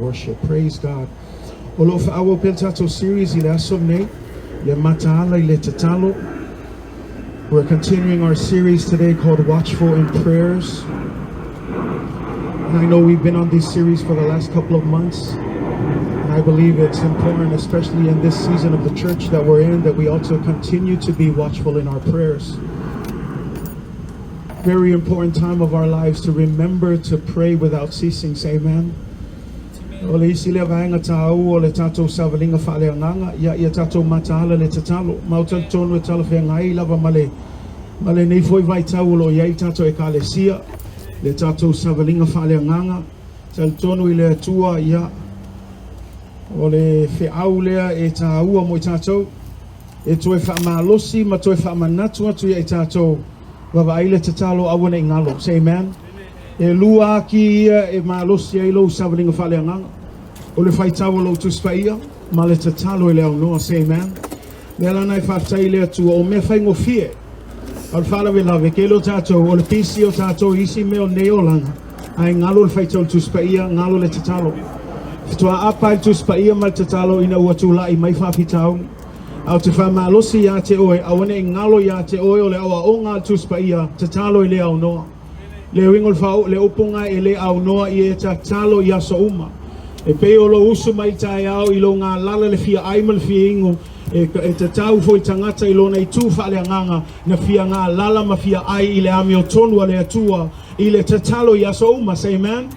Worship. Praise God. O lo o faaauau pea le tatou series i le aso lenei, le mataala i le tatalo. We're continuing our series today called Watchful in Prayers. And I know we've been on this series for the last couple of months. And I believe it's important, especially in this season of the church that we're in, that we also continue to be watchful in our prayers. Very important time of our lives to remember to pray without ceasing. Say amen. O le isi lea vaega tāua o le tatou savaliga faaleagaga, ia, ia tatou mataala le tatalo. Ma ou talitonu e talafeagai lava ma le, ma lenei foi vaitau o lo o i ai le tatou Ekalesia, le tatou savaliga faaleagaga. Talitonu i le Atua, ia, o le feau lea e tāua mo i tatou, e toe faamalosi ma toe faamanatu atu ia i tatou, Vaavaai le tatalo aua ne i galo. Say amen. E lua aki ia e malosi ai lou savaliga faaleagaga. O le faitau o lou Tusi Paia ma le tatalo i le aunoa. Say amen. Lea lana e faafetai i le Atua o mea faigofie. A o le faalavelave, tele o tatou, o le pisi o tatou i isi mea o lenei olaga, ae galo le faitau o le Tusi Paia, galo le tatalo. Faatoa apa ai le Tusi Paia ma le tatalo ina ua tulai mai faafitauli. A ou te faamalosi iā te oe, aua ne i galo iā te oe o le aoaoga a le Tusi Paia, tatalo i le aunoa. Le uiga o le faaoo, le upu ga e le aunoa i e tatalo i aso uma. E pei o lou usu mai i le taeao i lou galala le fia ai ma le fia inu, e, e tatau foi tagata i lona itu faaleagaga na fia galala ma fia ai i le amiotonu a le Atua i le tatalo i aso uma. Say amen.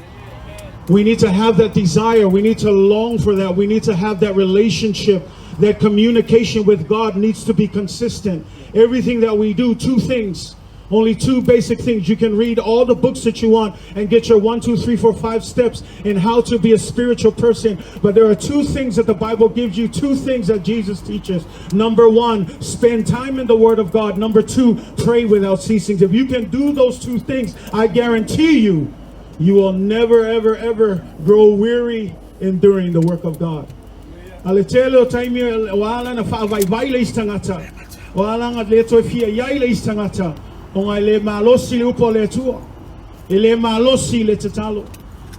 We need to have that desire. We need to long for that. We need to have that relationship. That communication with God needs to be consistent. Everything that we do, two things. Only two basic things. You can read all the books that you want and get your 1, 2, 3, 4, 5 steps in how to be a spiritual person. But there are two things that the Bible gives you, two things that Jesus teaches. Number one, spend time in the Word of God. Number two, pray without ceasing. If you can do those two things, I guarantee you, you will never, ever, ever grow weary in doing the work of God. A le tele o taimi o ala na faavaivai le isi tagata, o ala na le toe fia i ai le isi tagata, ona e le malosi le upu a le Atua, e le malosi le tatalo.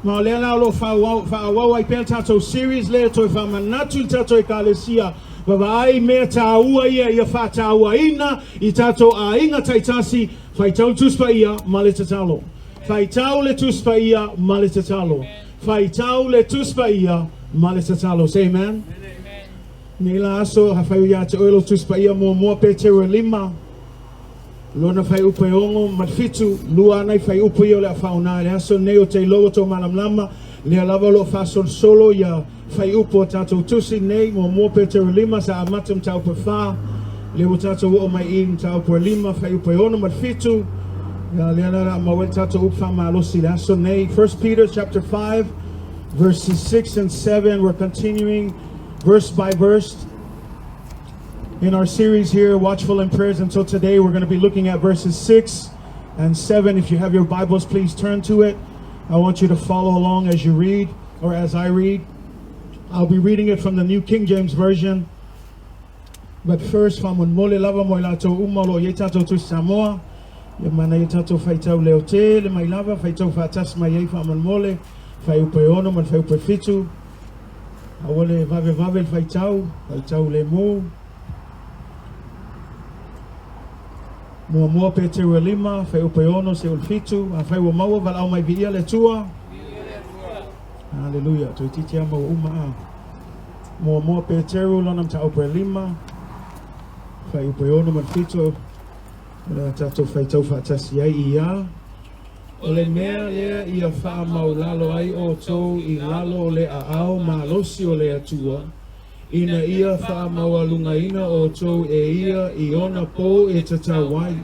Ma o lea la o lo o faaauau ai pea le tatou series lea e toe faamanatu i le tatou Ekalesia, vavaai mea tāua ia ia faatauaina i tatou aiga taitasi, faitau le Tusi Paia ma le tatalo. Faitau le Tusi Paia ma le tatalo. Faitau le Tusi Paia ma le tatalo. Say amen. Nei la aso, afai o ia te oe lou Tusi Paia muamua Peteru e lima, lona fuaiupu e 6 ma le 7, lua ana i fuaiupu ia o le a faaoga i le aso lenei o te iloa ua tou malamalama, lea lava o lo o faasolosolo ia fuaiupu o tatou tusi nei, muamua Peteru 5, sa amata mataupu e 4, lea ua tatou oo mai i mataupu e 5, fuaiupu e 6 ma le 7, ia lea la o le a maua ai le tatou upu faamalosi i le aso lenei. 1 Peter chapter 5 verses 6 and 7, we're continuing verse by verse in our series here, Watchful in Prayers. Until today, we're going to be looking at verses 6 and 7. If you have your Bibles, please turn to it. I want you to follow along as you read, or as I read. I'll be reading it from the New King James Version. But first, faamolemole lava mo i latou uma o lo o i ai tatou Tusi Samoa, ia manaia tatou faitau leotele mai lava, faitau faatasi mai ai faamolemole, fuaiupu e 6 ma le fuaiupu e 7. Aua le vavevave le faitau, faitau lemu. Muamua Peteru e 5, fuaiupu e 6 seia o le 7. Afai ua maua, valaau mai viia le Atua. Haleluia. Toeitiiti lava maua uma a. Muamua Peteru lona mataupu e 5, fuaiupu e 6 ma le 7, o le a tatou faitau faatasi ai i a. O le mea lea ia faamaulalo ai outou i lalo o le aao malosi o le Atua, ina ia faamaualugaina outou e ia i ona pou e tatau ai,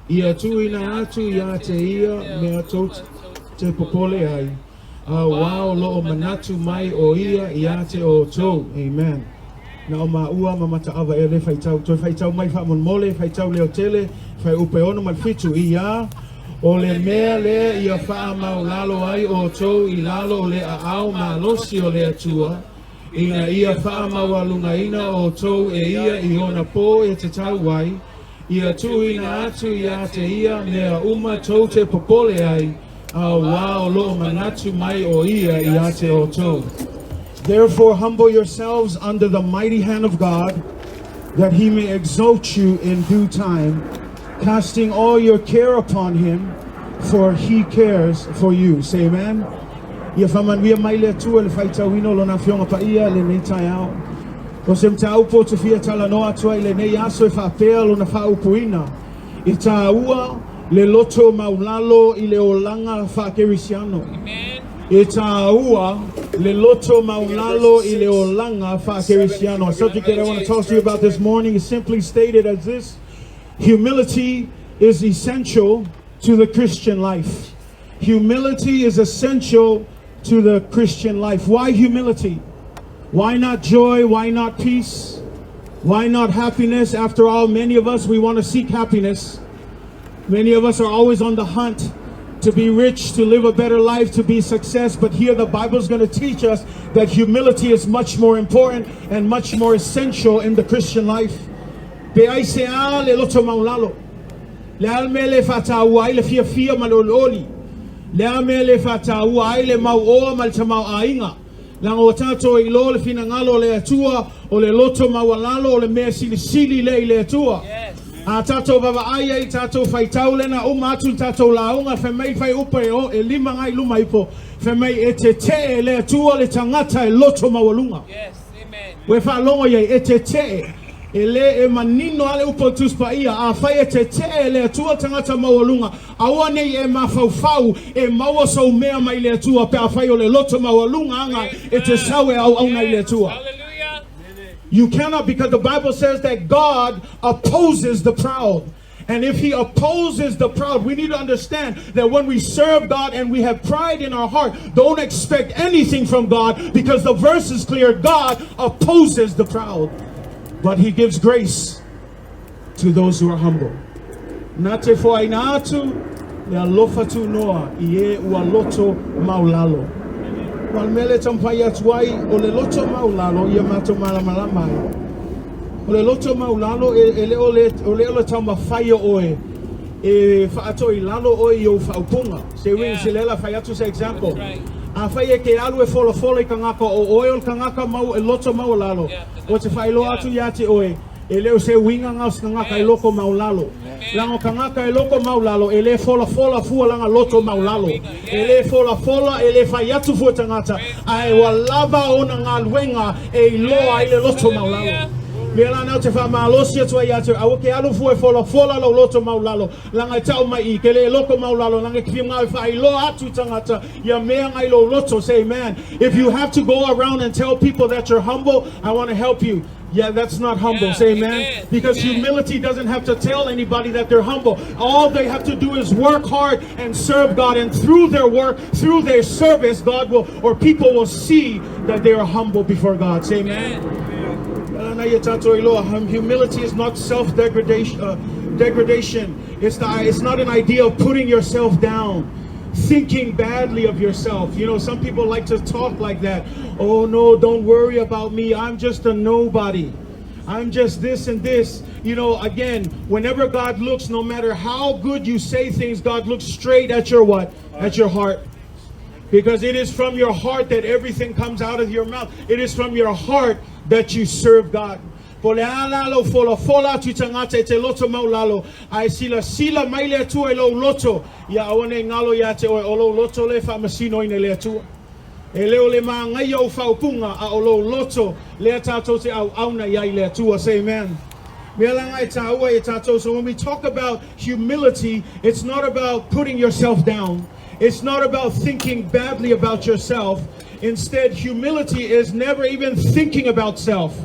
ia tuuina atu iā te ia mea tou te popole ai, auā o lo o manatu mai o ia iā te outou. Amen. Na o maua ma mataava ea le faitau. Toe faitau mai faamolemole, faitau leotele, fuaiupu e 6 ma le 7, ia, O le mea lea ia faamaulalo ai outou i lalo o le aao malosi o le Atua, ina ia faamaualugaina outou e ia i ona pō e tatau ai, ia tuuina atu iā te ia mea uma tou te popole ai, Auā o lo'o manatu mai o ia ia te outou. Therefore humble yourselves under the mighty hand of God, that he may exalt you in due time, casting all your care upon him, for he cares for you. Say amen. Ia faamanuia mai le Atua i le faitauina o Lona Afioga Paia i lenei taeao. O se mataupu ou te fia talanoa atu ai i lenei aso e faapea lona faaupuina, E tāua le loto maulalo i le olaga faakerisiano. E tāua le loto maulalo i le olaga faakerisiano. A subject that I want to talk to you about this morning is simply stated as this: Humility is essential to the Christian life. Humility is essential to the Christian life. Why humility? Why not joy? Why not peace? Why not happiness? After all, many of us, we want to seek happiness. Many of us are always on the hunt to be rich, to live a better life, to be success. But here the Bible is going to teach us that humility is much more important and much more essential in the Christian life. Pe aisea le loto maulalo? Le a le mea e le faataua ai le fiafia ma le olioli? Le a le mea e le faataua ai le mauoa ma le tamaoaiga? Leaga ua tatou iloa le finagalo o le Atua, o le loto maualalo o le mea silisili lea i le Atua. A tatou vaavaai ai i tatou faitau lena uma atu le tatou lauga, fai mai le fuaiupu e o e lima agai i luma ifo, fai mai e tete'e e le Atua le tagata e loto maualuga. Ua e faalogo i ai, e tete'e. E lē e manino a le upu o le Tusi Paia, afai e tete'e e le Atua le tagata maualuga, aua ne i e mafaufau e maua sou mea mai le Atua pe afai o le loto maualuga aga e te sau e auauna i le Atua. You cannot, because the Bible says that God opposes the proud. And if he opposes the proud, we need to understand that when we serve God and we have pride in our heart, don't expect anything from God, because the verse is clear. God opposes the proud, but he gives grace to those who are humble. Na te foaina atu le alofa tunoa i e ua loto maulalo. Ua le mea lea e taumafai atu ai, o le loto maulalo ia matou malamalama ai. O le loto maulalo e, e le o le, o le o le taumafai o oe e faatoilalo oe i ou faaupuga. Se uiga, se lea o le a fai atu se example. Afai e te alu e folafola i tagata o oe o le tagata mau e loto maualalo, ua te faailoa atu ia te oe, E le o se uiga na o se tagata e loto maulalo. Leaga o tagata e loto maulalo, e le folafola fua lana loto maulalo. E le folafola, e le fai atu fua tagata, ae ua lava ona galuega e iloa ai le loto maulalo. Mea la na ou te faamalosi atu ai ia te oe, aua ke alu fua e folafola lou loto maulalo, leaga e tau mai i, ke le loko maulalo, leaga e te fia manao e faailoa atu i tagata ia mea ngai lou loto. Say amen. If you have to go around and tell people that you're humble, I want to help you. Yeah, that's not humble. Say amen. Amen. Because Amen. humility doesn't have to tell anybody that they're humble. All they have to do is work hard and serve God. And through their work, through their service, God will, or people will see that they are humble before God. Say amen. Humility is not self-degradation. Degradation. It's not an idea of putting yourself down, thinking badly of yourself. You know, some people like to talk like that. Oh no, don't worry about me. I'm just a nobody. I'm just this and this. You know, again, whenever God looks, no matter how good you say things, God looks straight at your what? At your heart. Because it is from your heart that everything comes out of your mouth. It is from your heart that you serve God. Po o le a la lou folafola atu i tagata e te loto maulalo, ae silasila mai le Atua i lou loto, ia aua ne i galo ia te oe, o lou loto lea e faamasinoina e le Atua. E le o le māgaia o faaupuga, a o lou loto lea tatou te auauna i ai i le Atua. Say amen. Mea la nga e tāua i e tātou. So when we talk about humility, it's not about putting yourself down. It's not about thinking badly about yourself. Instead, humility is never even thinking about self.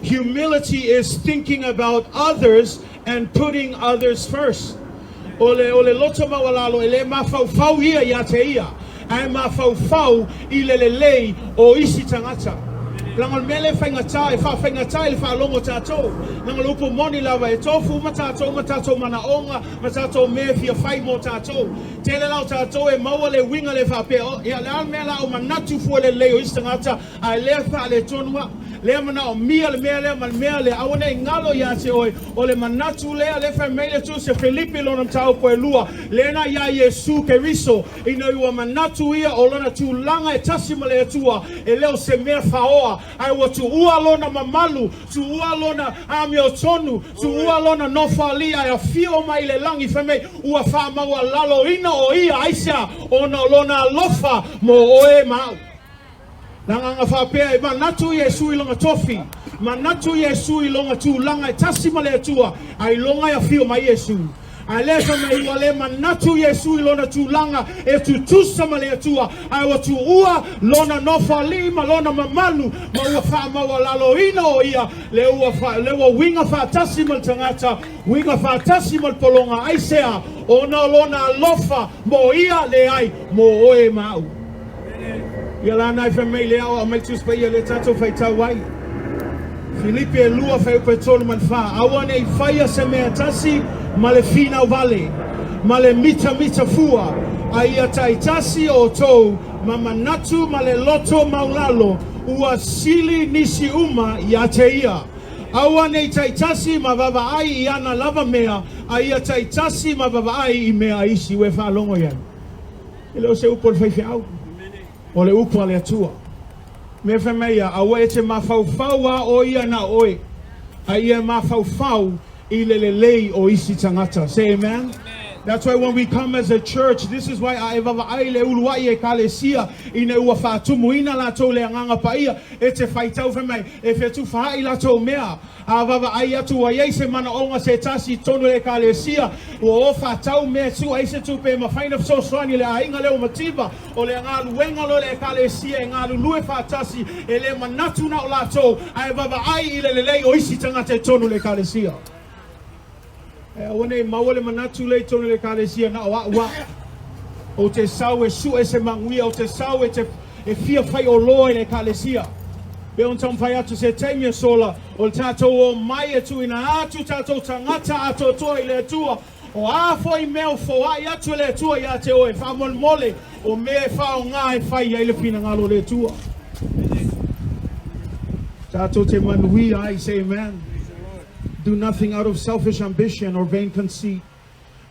Humility is thinking about others and putting others first. O le, o le loto maualalo e le mafaufau ia ia te ia, ae mafaufau i le lelei o isi tagata. Leaga o le mea lea e faigata, e faafaigata i le faalogo o tatou. Leaga o le upu moni lava, e tofu uma tatou ma tatou manaoga ma tatou mea e fia fai mo tatou. Tele la o tatou e maua le uiga lea faapea, oh, ia, le a le mea la o manatu fua lelei o isi tagata, ae lea faaletonu au. Lea manaomia le mea lea ma le mea lea. Aua nei galo ia te oe, o le manatu lea le fai mai le Tusi a Filipi lona mataupu e 2, lena iā Iesu Keriso, ina ua manatu ia o lona tulaga e tasi ma le Atua, e le o se mea faoa, ae ua tuua lona mamalu, tuua lona amiotonu, tuua lona nofoalii ae afio mai i le lagi, fai mai ua faamaualaloina o ia, aisea? Ona o lona alofa mo oe ma au. Le agaga faapea e manatu Iesu i lona tofi, manatu Iesu i lona tulaga e tasi ma le Atua, ae iloga e afio mai Iesu. Ae lea fai mai ua le manatu Iesu i lona tulaga e tutusa ma le Atua, ae ua tuua lona nofoalii ma lona mamalu, ma ua faamaualaloina o ia, le ua, le ua uiga faatasi ma le tagata, uiga faatasi ma le pologa, aisea? Ona o lona alofa mo ia, leai, mo oe ma au. Ia la nai fai mai le ao aumai Tusi Paia lea tatou faitau ai. Filipi e 2 fuaiupu e 3 ma le 4. Aua ne i faia se mea tasi ma le finau vale, ma le mitamita fua, a ia taitasi outou ma manatu ma le loto maulalo, ua sili nisi uma ia te ia. Aua ne i taitasi ma vaavaai i ana lava mea, a ia taitasi ma vaavaai i mea a isi. Ua e faalogo i ai? E le o se upu a le faifeau, o le upu a le Atua. Mea fai mai ia, aua e te mafaufau a o ia na o oe, a ia mafaufau i le lelei o isi tagata. Say amen. That's why when we come as a church, this is why a e vaavaai le uluai ekalesia ina ua faatumuina latou le Agaga Paia, e te faitau fai mai, e fetufaai latou mea. A vaavaai atu ua i ai se manaoga se tasi i totonu o le Ekalesia, ua o faatau mea e tuu ai se tupe e mafai ona fesoasoani i le aiga lea ua mativa. O le galuega loa le Ekalesia e galulue faatasi, e le manatu na o latou, ae vaavaai i le lelei o isi tagata i totonu o le Ekalesia. E aua nei maua le manatu lea i totonu o le Ekalesia na o a'u a. Ou te sau e sue se manuia, ou te sau e te e fia faioloa i le Ekalesia. Pe ona taumafai atu se taimi e sola, o le tatou omai e tuuina atu tatou tagata atoatoa i le Atua. O a foi mea o foai atu e le Atua ia te oe, faamolemole, o mea e faaaoga e fai ai le finagalo o le Atua. Tatou te manuia ai, say amen. Do nothing out of selfish ambition or vain conceit.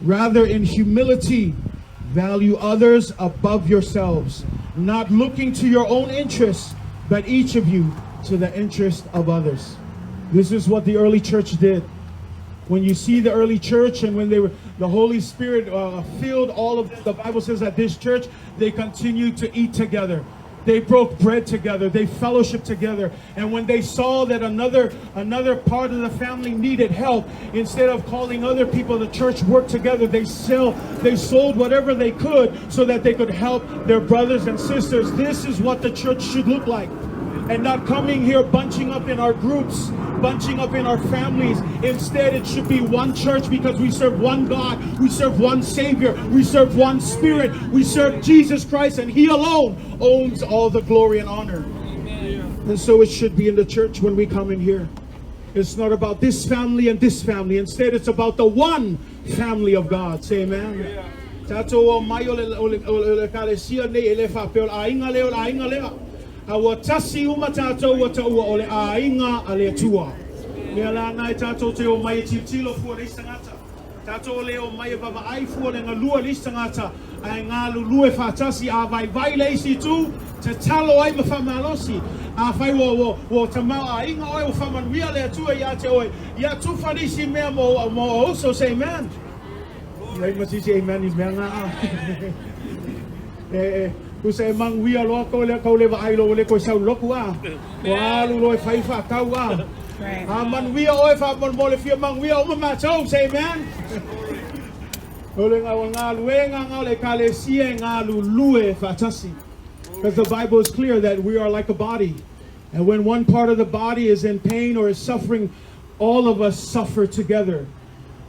Rather, in humility, value others above yourselves, not looking to your own interests, but each of you to the interest of others. This is what the early church did. When you see the early church and when they were, the Holy Spirit filled all of, the Bible says that this church, they continued to eat together. They broke bread together. They fellowshiped together. And when they saw that another part of the family needed help, instead of calling other people, the church worked together. They sold whatever they could so that they could help their brothers and sisters. This is what the church should look like. And not coming here bunching up in our groups, bunching up in our families. Instead, it should be one church because we serve one God, we serve one Savior, we serve one Spirit, we serve Jesus Christ, and He alone owns all the glory and honor. And so it should be in the church when we come in here. It's not about this family and this family. Instead, it's about the one family of God. Say amen. Tatou o mai o le ekalesia nei e le faapea o le aiga lea o le aiga lea. A ua tasi uma tatou ua taua o le aiga a le Atua. Mea la nai tatou te o mai e tilotilo fua le isi tagata. Tatou le o mai e vaavaai fua le galua le isi tagata, ae galulue faatasi a vaivai le isi itu, tatalo ai ma faamalosi. Afai ua tamaoaiga oe ua faamanuia le Atua ia te oe, ia tufa nisi mea mo uso, say amen. Leai ma se isi amen i mea na a. E, tusa e manuia loa ko le kau le vaai lo le koe sau loku a. O alu lo e fai whaatau a. A manuia oe wha mo le fia manuia o ma say amen. O le ngā ngā luenga ngā le ekalesia e galulue faatasi. Because the Bible is clear that we are like a body. And when one part of the body is in pain or is suffering, all of us suffer together.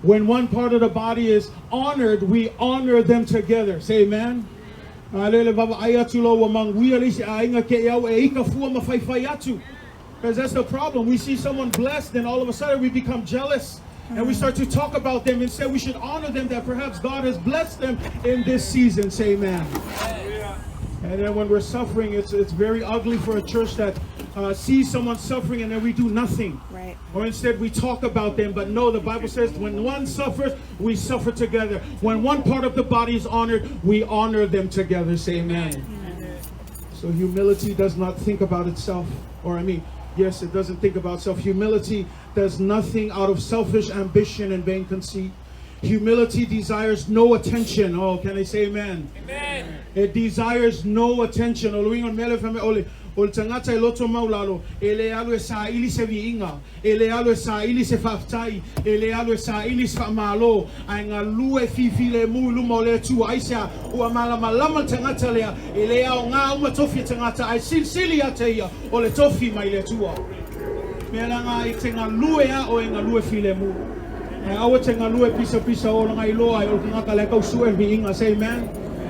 When one part of the body is honored, we honor them together. Say amen. A le vaavaai atu lo ua manuia le isi aiga ke i au e ika fua ma faifai atu. Because that's the problem. We see someone blessed, then all of a sudden we become jealous. And we start to talk about them. Instead, we should honor them that perhaps God has blessed them in this season. Say amen. And then when we're suffering, it's very ugly for a church that see someone suffering and then we do nothing. Right. Or instead we talk about them. But no, the Bible says when one suffers, we suffer together. When one part of the body is honored, we honor them together. Say amen. So humility does not think about itself. Or I mean, yes, it doesn't think about self. Humility does nothing out of selfish ambition and vain conceit. Humility desires no attention. Oh, can I say amen? Amen. It desires no attention. O le uiga o le mea lea fai mai, o le, o le tagata e loto maualalo, e le alu e saili se viiga, e le alu e saili se faafetai, e le alu e saili se faamalo, ae galue fifilemu i luma o le Atua. Aisea? Ua malamalama le tagata lea, e le aoga uma tofi a tagata, ae silisili ia te ia o le tofi mai le Atua. Mea leaga e te galue a oe e galue filemu. Ae aua te galue pisapisa o laga iloa ai o le tagata la e tau sue le viiga. Say amen.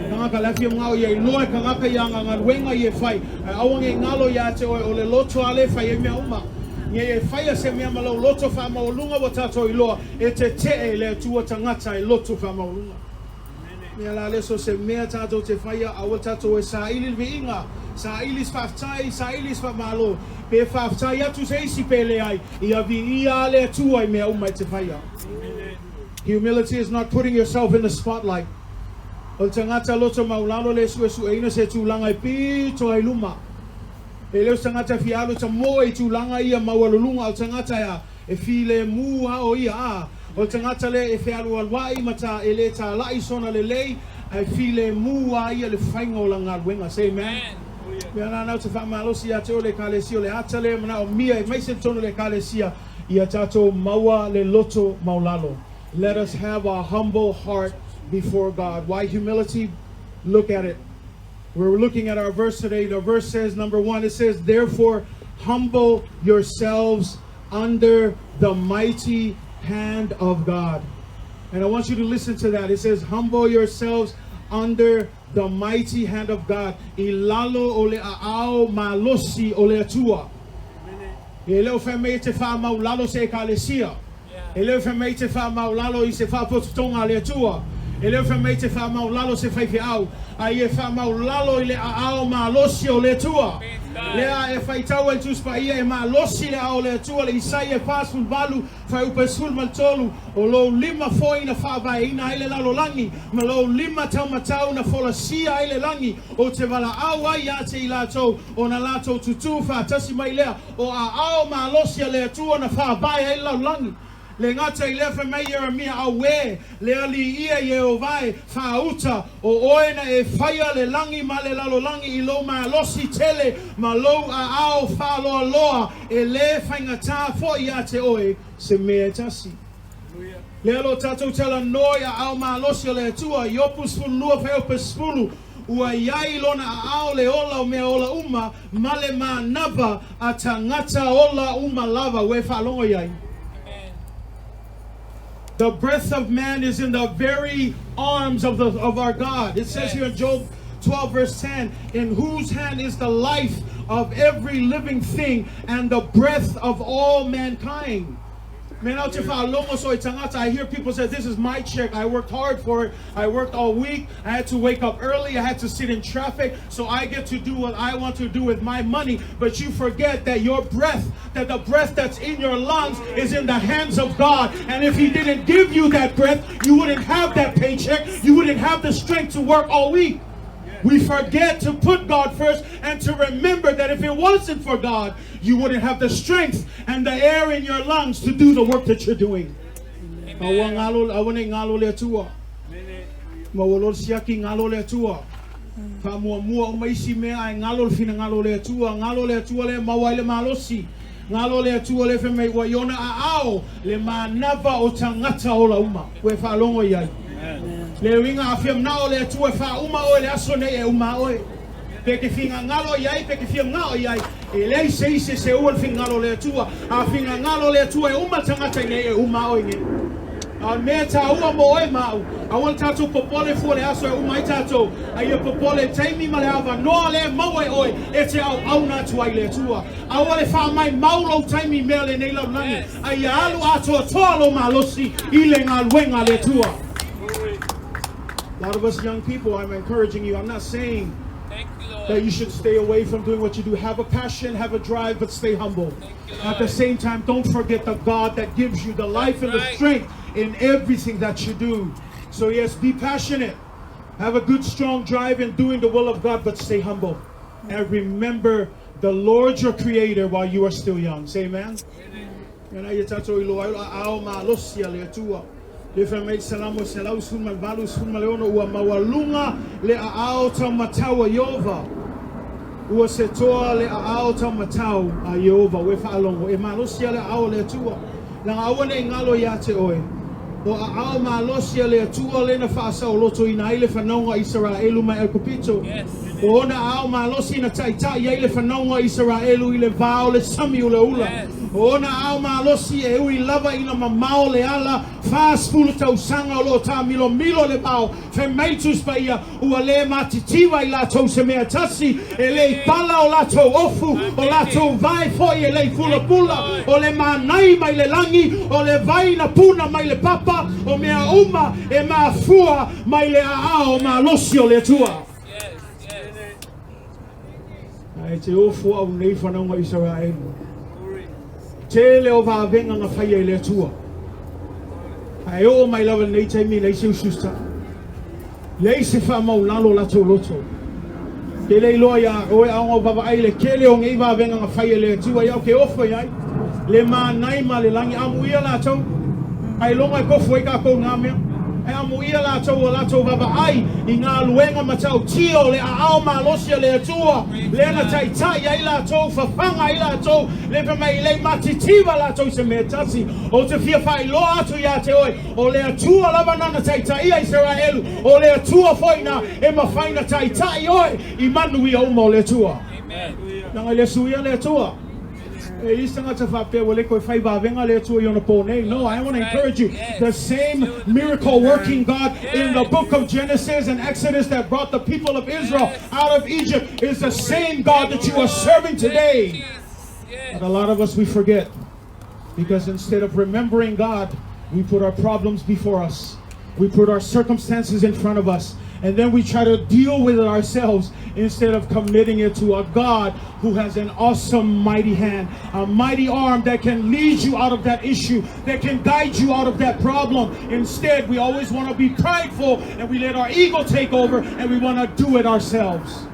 Tagata la e fia manao ia iloa e tagata ia ana galuega ia e fai. Ae aua nei galo ia te oe o le loto a lea e fai ai mea uma. Nei e faia se mea ma lou loto faamaualuga ua tatou iloa e tetee i le Atua tagata e loto faamaualuga. Mea la lea so se mea tatou te faia aua tatou e saili le viiga, saili se faafetai, saili se faamalo. Pe faafetai atu se isi pe leai, ia viia a le Atua i mea uma e te faia. Humility is not putting yourself in the spotlight. O le tagata loto maualalo le suesueina se tulaga e pito ai luma. E le o se tagata e fia alu e tamoe i tulaga ia maualuluga, o le tagata e a, e filemu a o ia a. O le tagata lea e fealualuai ma ta, e le talai sona lelei, ae filemu a ia le faiga o lana galuega. Say amen. Mea la na ou te faamalosi ia te oe le Ekalesia, o le ata lea e manaomia aemaise totonu o le Ekalesia, ia tatou maua le loto maualalo. Let us have a humble heart before God. Why humility? Look at it. We're looking at our verse today. The verse says, number one, it says, therefore, humble yourselves under the mighty hand of God. And I want you to listen to that. It says, humble yourselves under the mighty hand of God. I lalo o le aao malosi o le Atua. E le o fai mai e te faamaualalo se Ekalesia. E le o fai mai e te faamaualalo i se faapotopotoga a le Atua. E le o fai mai e te faamaualalo se faifeau, a ia e faamaualalo i le aao malosi o le Atua. Lea e faitau ai le Tusi Paia e malosi le aao o le Atua, le Isaia 48, fuaiupu e 13, O lou lima foi na faavaeina ai le lalolagi, ma lou lima taumatau na folasia ai le lagi, ou te valaau ai ia te i latou, ona latou tutū faatasi mai lea, o aao malosi a le Atua na faavae ai le lalolagi. Le gata i lea fai mai Ieremia, Auē, le Alii ia Ieova e, faauta, o oe na e faia le lagi ma le lalolagi i lou malosi tele ma lou aao faaloaloa, e lē faigata foi ia te oe se mea e tasi. Lea lo tatou talanoa i aao malosi o le Atua, Iopu 12 fuaiupu 10, ua i ai i lona aao le ola o mea ola uma ma le manava a tagata ola uma lava ua e faalogo i ai. The breath of man is in the very arms of our God. It says here in Job 12 verse 10, in whose hand is the life of every living thing and the breath of all mankind. Man, out so I hear people say, this is my check. I worked hard for it. I worked all week. I had to wake up early. I had to sit in traffic. So I get to do what I want to do with my money. But you forget that your breath, that the breath that's in your lungs is in the hands of God. And if he didn't give you that breath, you wouldn't have that paycheck. You wouldn't have the strength to work all week. We forget to put God first and to remember that if it wasn't for God, you wouldn't have the strength and the air in your lungs to do the work that you're doing. Aua galo, aua nei galo le Atua. Ma ua loa le siaki galo le Atua. Faamuamua uma isi mea ae galo le finagalo o le Atua. Galo le Atua lea e maua ai le malosi. Galo le Atua lea fai mai ua i ona aao le manava o tagata ola uma. Ua e faalogo i ai. Le uiga a fia manao le Atua e faauma oe le aso nei e uma a oe. Pe ke finagalo i ai, pe ke fia manao i ai, e leai se isi e seua le finagalo o le Atua. A finagalo le Atua e uma le tagata i nei, e uma a oe nei. A o le mea e taua mo oe ma au, aua le tatou popole fua le aso e uma ai tatou, a ia popole i taimi ma le avanoa lea e maua e oe e te auauna atu ai i le Atua. Aua le faamaimau lou taimi i mea o lenei lalolagi, a ia alu atoatoa lou malosi i le galuega a le Atua. A lot of us young people, I'm encouraging you. I'm not saying Thank you, Lord. That you should stay away from doing what you do. Have a passion, have a drive, but stay humble. At the same time, don't forget the God that gives you the life and the strength in everything that you do. So yes, be passionate. Have a good, strong drive in doing the will of God, but stay humble. And remember the Lord your Creator while you are still young. Say amen. Ina ia tatou iloa ai o aao malosi a le Atua. Le fai mai Salamo 118, ua maualuga le aao taumatau a Ieova. Ua setoa le aao taumatau a Ieova, ua e faalogo, e malosi a le aao o le Atua. Leaga aua ne i galo iā te oe, o aao malosi a le Atua lea na faasaolotoina ai le fanauga a Isaraelu mai Aikupito. O ona aao malosi na taitai ai le fanauga a Isaraelu i le va o le sami ulaula. O ona aao malosi e ui lava ina mamao le ala 40 tausaga o lo o tāmilomilo le vao, fai mai le Tusi Paia, Ua lē matitiva i latou se mea tasi, e le i pala o latou ofu, o latou vae foi e le i pulapula, o le mānai mai le lagi, o le vai na puna mai le papa, o mea uma e mafua mai le aao malosi o le Atua. Ae te ofu au nei fanauga Isaraelu. Tele o vavega na faia i le Atua. Ae oo mai lava lenei taimi leai se ususta. Leai se faamaulalo o latou loto. Ke le iloa iā oe aoga o vavaai le tele o nei vavega na faia i le Atua ia o ke ofo i ai le mānai ma le lagi amuia latou ailoga e tofu ai tatou i ngā mea. E amuia latou o latou vavaai i galuega matautia o le aao malosi a le Atua lea na taitai ai latou, fafaga ai latou, le fai mai lei matitiva latou i se mea tasi. Ou te fia faailoa atu iā te oe, o le Atua lava nana taitaia Isaraelu, o le Atua foi na e mafai na taitai oe i manuia uma o le Atua. Leaga i le suia le Atua. E i tagata faapea ua le toe fai vavega le Atua i ona pō nei. No, I want to encourage you. The same miracle working God in the book of Genesis and Exodus that brought the people of Israel out of Egypt is the same God that you are serving today. But a lot of us, we forget. Because instead of remembering God, we put our problems before us. We put our circumstances in front of us. And then we try to deal with it ourselves instead of committing it to a God who has an awesome mighty hand, a mighty arm that can lead you out of that issue, that can guide you out of that problem. Instead, we always want to be prideful and we let our ego take over and we want to do it ourselves.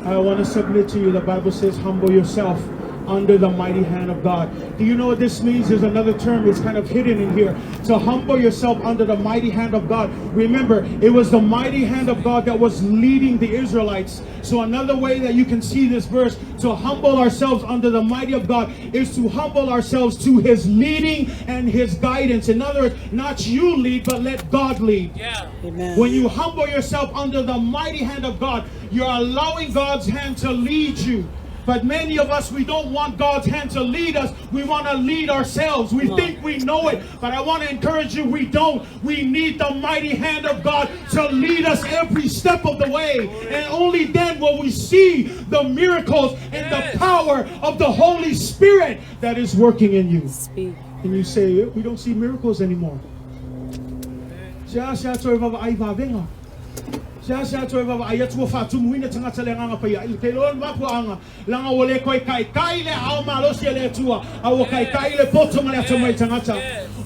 I want to submit to you. The Bible says, humble yourself under the mighty hand of God. Do you know what this means? There's another term, it's kind of hidden in here. To humble yourself under the mighty hand of God. Remember, it was the mighty hand of God that was leading the Israelites. So another way that you can see this verse, to humble ourselves under the mighty of God, is to humble ourselves to his leading and his guidance. In other words, not you lead, but let God lead. Yeah. Amen. When you humble yourself under the mighty hand of God, you're allowing God's hand to lead you. But many of us, we don't want God's hand to lead us. We want to lead ourselves. We think we know it. But I want to encourage you, we don't. We need the mighty hand of God to lead us every step of the way. And only then will we see the miracles and the power of the Holy Spirit that is working in you. Speak. And you say, we don't see miracles anymore. Sea sea toe vavaai vavega. Sea sea toe vavaai atu ua faatumuina tagata le Agaga Paia. I te iloa le mafuaaga, leaga ua le toe taitai le aao malosi a le Atua, a ua taitai le poto ma le atamai tagata.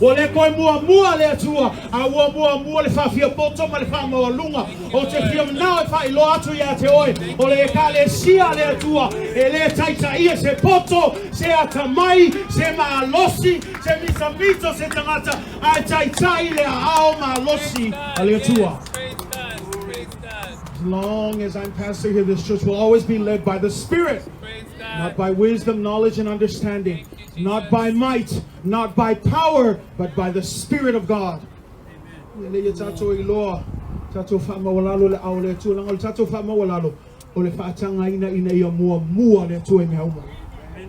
Ua le toe muamua le Atua, a ua muamua le faafiapoto ma le faamaualuga. Ou te fia manao e faailoa atu iā te oe, o le Ekalesia a le Atua, e le taitaia se poto, se atamai, se malosi, se mitamito se tagata, ae taitai le aao malosi a le Atua. As long as I'm pastor here, this church will always be led by the Spirit, not by wisdom, knowledge, and understanding, not by might, not by power, but by the Spirit of God. Ia le ia tatou iloa, tatou faamaualalo le ao le Atua, leaga o le tatou faamaualalo, o le faatagaina ina ia muamua le Atua i mea uma.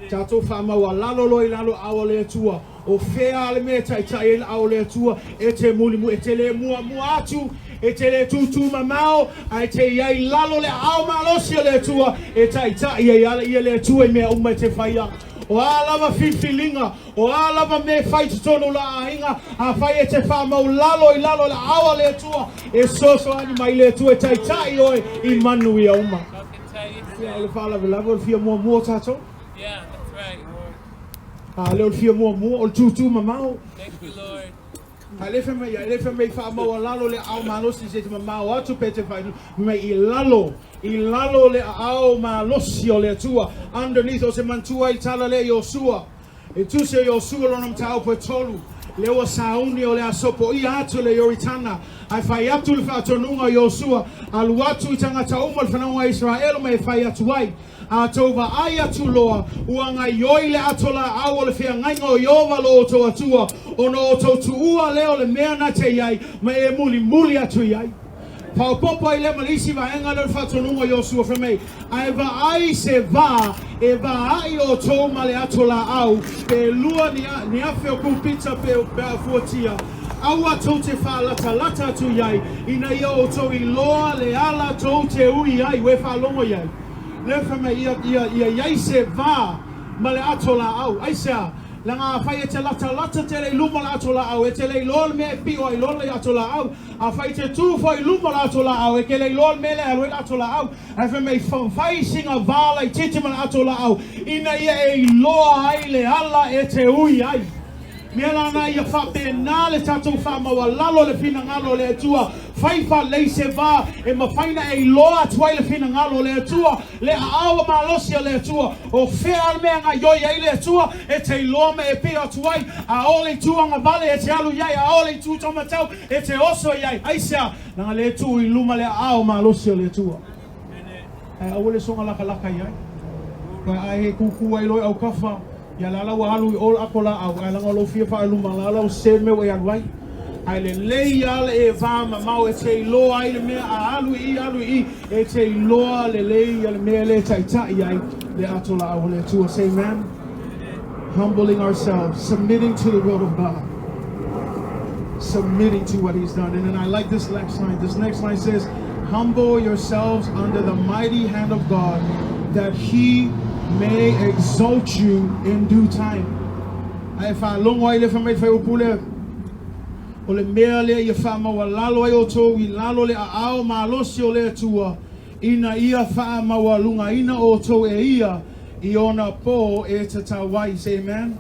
Tatou faamaualalo loa i lalo ao le Atua, o fea le mea e taitai ai le ao le Atua, e te mulimu, e te le muamua atu, e te le tūtū mamao, ae te i ai lalo le aao malosi o le Atua, e taitai ai ala ia le Atua i mea uma e te whaia. O a lava filifiliga, o a lava mea e fai i totonu o la aiga, afai e te faamau lalo i lalo le aao a le Atua, e fesoasoani mai le Atua e taitai oe i manuia uma. Ia, o le faalavelave o le fia muamua tatou. Yeah, that's right. A lea o le fia muamua, o le tūtū mamao. Thank you, Lord. A le fai mai, e le fai mai faamaualalo le aao malosi se te mamao atu pe te fai mai i lalo, i lalo le aao malosi o le Atua. Underneath o se manatua i le tala lea Iosua. E tusi o Iosua lona mataupu e tolu, lea ua sauni o le a sopoia atu le Ioritana, ae fai atu le faatonuga o Iosua, Alu atu i tagata uma o le fanauga a Iseraelo ma e fai atu ai, A tou vaai atu loa, ua gaioi le ato laau o le feagaiga o Ieova lo outou Atua, ona outou tuua lea o le mea na te i ai, ma e mulimuli atu i ai. Faaopoopo ai lea ma le isi vaega lea o le faatonuga o Iosua, fai mai, Ae vaai se va e vaai outou ma le ato laau, pe lua ni, ni afe o kupita pe, pe a fuatia, aua tou te faalatalata atu i ai, ina ia outou iloa le ala tou te ui ai, ua e faalogo i ai. Lea fai mai, ia, ia, ia i ai se va ma le ato laau. Aisea? Leaga afai e te latalata tele i luma o le ato laau, e te le iloa le mea e pio ai loa le ato laau. Afai e te tu foi i luma o le ato laau, e te le iloa le mea lea e alu ai le ato laau. Ae fai mai, fai sina va laitiiti ma le ato laau, ina ia e iloa ai le ala e te ui ai. Mea lana ia faapena le tatou faamaualalo le finagalo o le Atua, fai faalei se va e mafai na e iloa atu ai le finagalo o le Atua, le aao malosi o le Atua, o fea le mea e gaioi ai le Atua, e te iloa ma e pio atu ai, a o le itu agavale e te alu i ai, a o le itu taumatau e te oso i ai. Aisea? Leaga lea e tuu i luma le aao malosi o le Atua. Ae aua le soga lakalaka i ai. Aua a e kūkū ai loa i aukafa, ia la la ua alu i o le ato laau, ae leaga o lou fia faaluma, la la ua sese le mea ua e alu ai. Ae lelei lava le e va mamao e te iloa ai le mea a alu i i, alu i i, e te iloa lelei ia le mea lea e taitai ai le ato laau o le Atua. Say amen. Humbling ourselves, submitting to the will of God. Submitting to what He's done. And then I like this next line. This next line says, Humble yourselves under the mighty hand of God, that He may exalt you in due time. Ae faalogo ai le fai mai le fuaiupu lea, o le mea lea ia faamaualalo ai outou i lalo le aao malosi o le Atua, ina ia faamaualugaina outou e ia i ona pō e tatau ai. Say amen.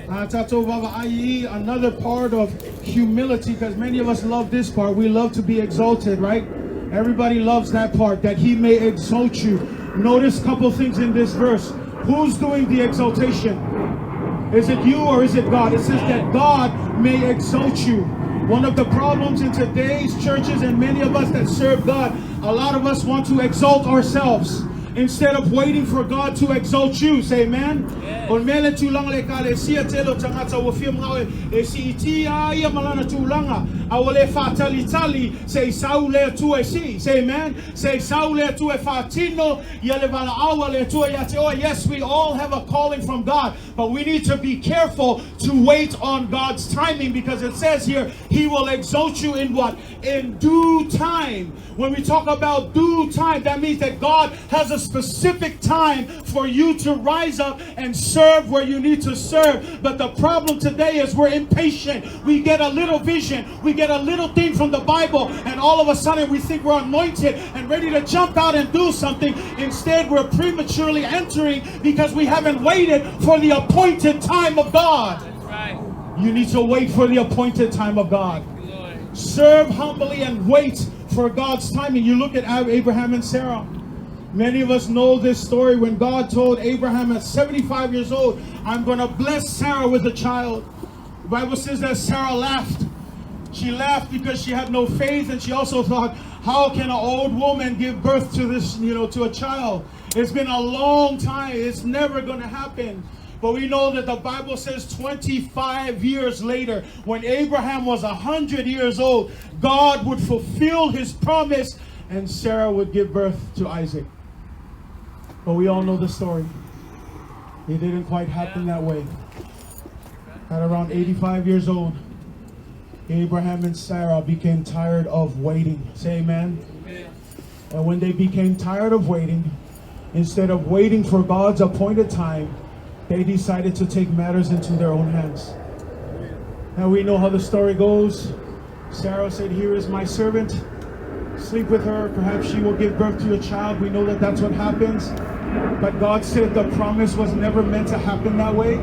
A tatou vaavaai i another part of humility, because many of us love this part. We love to be exalted, right? Everybody loves that part, that He may exalt you. Notice a couple things in this verse. Who's doing the exaltation? Is it you or is it God? It says that God may exalt you. One of the problems in today's churches and many of us that serve God, a lot of us want to exalt ourselves instead of waiting for God to exalt you. Say amen. Yes. O le mea le tulaga le ekalesia tele o tagata ua fia manao e siitia a ia ma lana tulaga, a ua le faatalitali se i sau le Atua e sii. Say amen. Se i sau le Atua e faatino ia le valaau a le Atua ia te oe. Yes, we all have a calling from God, but we need to be careful to wait on God's timing, because it says here, He will exalt you in what? In due time. When we talk about due time, that means that God has a specific time for you to rise up and serve where you need to serve. But the problem today is we're impatient. We get a little vision, we get a little thing from the Bible, and all of a sudden we think we're anointed and ready to jump out and do something. Instead, we're prematurely entering because we haven't waited for the appointed time of God. That's right. You need to wait for the appointed time of God. Thank you, Lord. Serve humbly and wait for God's timing. You look at Abraham and Sarah. Many of us know this story when God told Abraham at 75 years old, I'm going to bless Sarah with a child. The Bible says that Sarah laughed. She laughed because she had no faith, and she also thought, how can an old woman give birth to this, to a child? It's been a long time. It's never going to happen. But we know that the Bible says 25 years later, when Abraham was 100 years old, God would fulfill his promise and Sarah would give birth to Isaac. But we all know the story. It didn't quite happen that way. At around 85 years old, Abraham and Sarah became tired of waiting. Say amen. Amen. And when they became tired of waiting, instead of waiting for God's appointed time, they decided to take matters into their own hands. Now we know how the story goes. Sarah said, Here is my servant. Sleep with her. Perhaps she will give birth to a child. We know that that's what happens. But God said the promise was never meant to happen that way.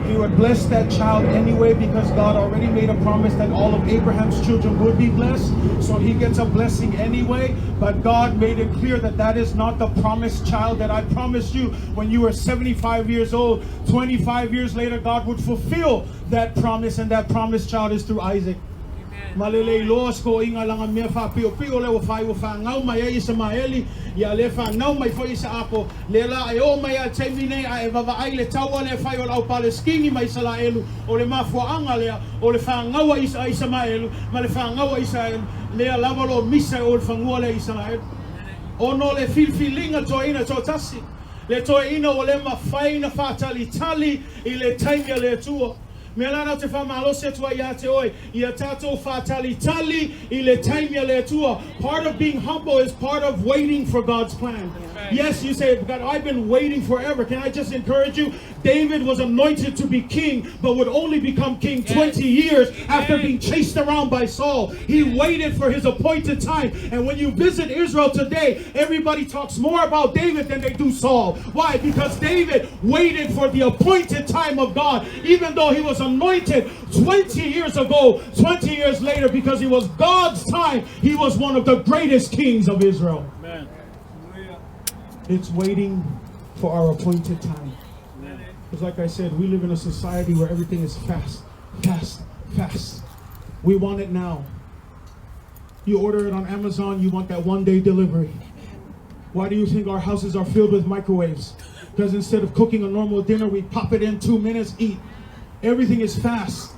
He would bless that child anyway because God already made a promise that all of Abraham's children would be blessed. So he gets a blessing anyway. But God made it clear that that is not the promised child that I promised you when you were 75 years old. 25 years later, God would fulfill that promise, and that promised child is through Isaac. Amen. Ma le le iloa sikoiga laga mea faapiopio lea ua fai ua fagau mai ai Isamaeli, ia le fanau mai foi Isaako, lea la e oo mai lava i le taimi nei a e vavaai le taua lea e fai o le au Palestini ma Isalaelu, o le mafuaaga lea o le fagau a Isamaelu ma le fagau a Isaelu, lea lava o lo o misa e o i le fanua lea Isalaelu. Ona o le filifiliga toeaina toatasi, le toeaina ua le mafai na faatalitali i le taimi a le Atua. Mea la na te faamalosi atu ai ia te oe, ia tatou faatalitali i le taimi a le Atua. Part of being humble is part of waiting for God's plan. Yes, you say, God, I've been waiting forever. Can I just encourage you? David was anointed to be king, but would only become king 20 years after Amen. being chased around by Saul. He waited for his appointed time. And when you visit Israel today, everybody talks more about David than they do Saul. Why? Because David waited for the appointed time of God, even though he was anointed 20 years ago, 20 years later, because it was God's time, he was one of the greatest kings of Israel. Amen. It's waiting for our appointed time. Because, like I said, we live in a society where everything is fast, fast, fast. We want it now. You order it on Amazon, you want that 1-day delivery. Why do you think our houses are filled with microwaves? Because instead of cooking a normal dinner, we pop it in 2 minutes, eat. Everything is fast.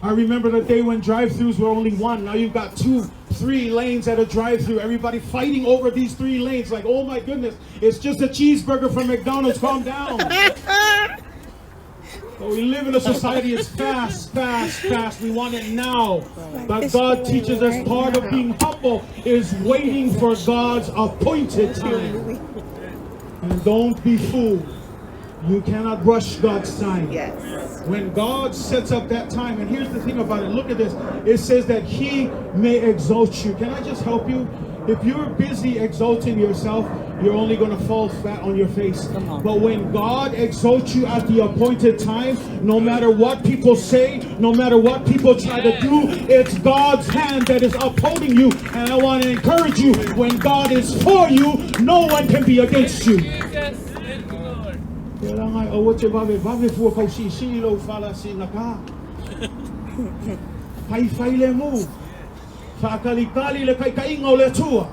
I remember the day when drive-throughs were only one. Now you've got two, three lanes at a drive-through. Everybody fighting over these three lanes. Like, oh my goodness, it's just a cheeseburger from McDonald's. Calm down. But we live in a society, it's fast, fast, fast. We want it now. But God teaches us part of being humble is waiting for God's appointed time. And don't be fooled. You cannot rush God's time. Yes. When God sets up that time, and here's the thing about it, look at this. It says that He may exalt you. Can I just help you? If you're busy exalting yourself, you're only going to fall flat on your face. Come on. But when God exalts you at the appointed time, no matter what people say, no matter what people try to do, it's God's hand that is upholding you. And I want to encourage you, when God is for you, no one can be against you. Jesus. Thank you, Lord. Ia la ngai aua te vave vave fua kau sisi lau fala si na ka. Fai fai le mu. Faakalikali le kaikaiga o le Atua.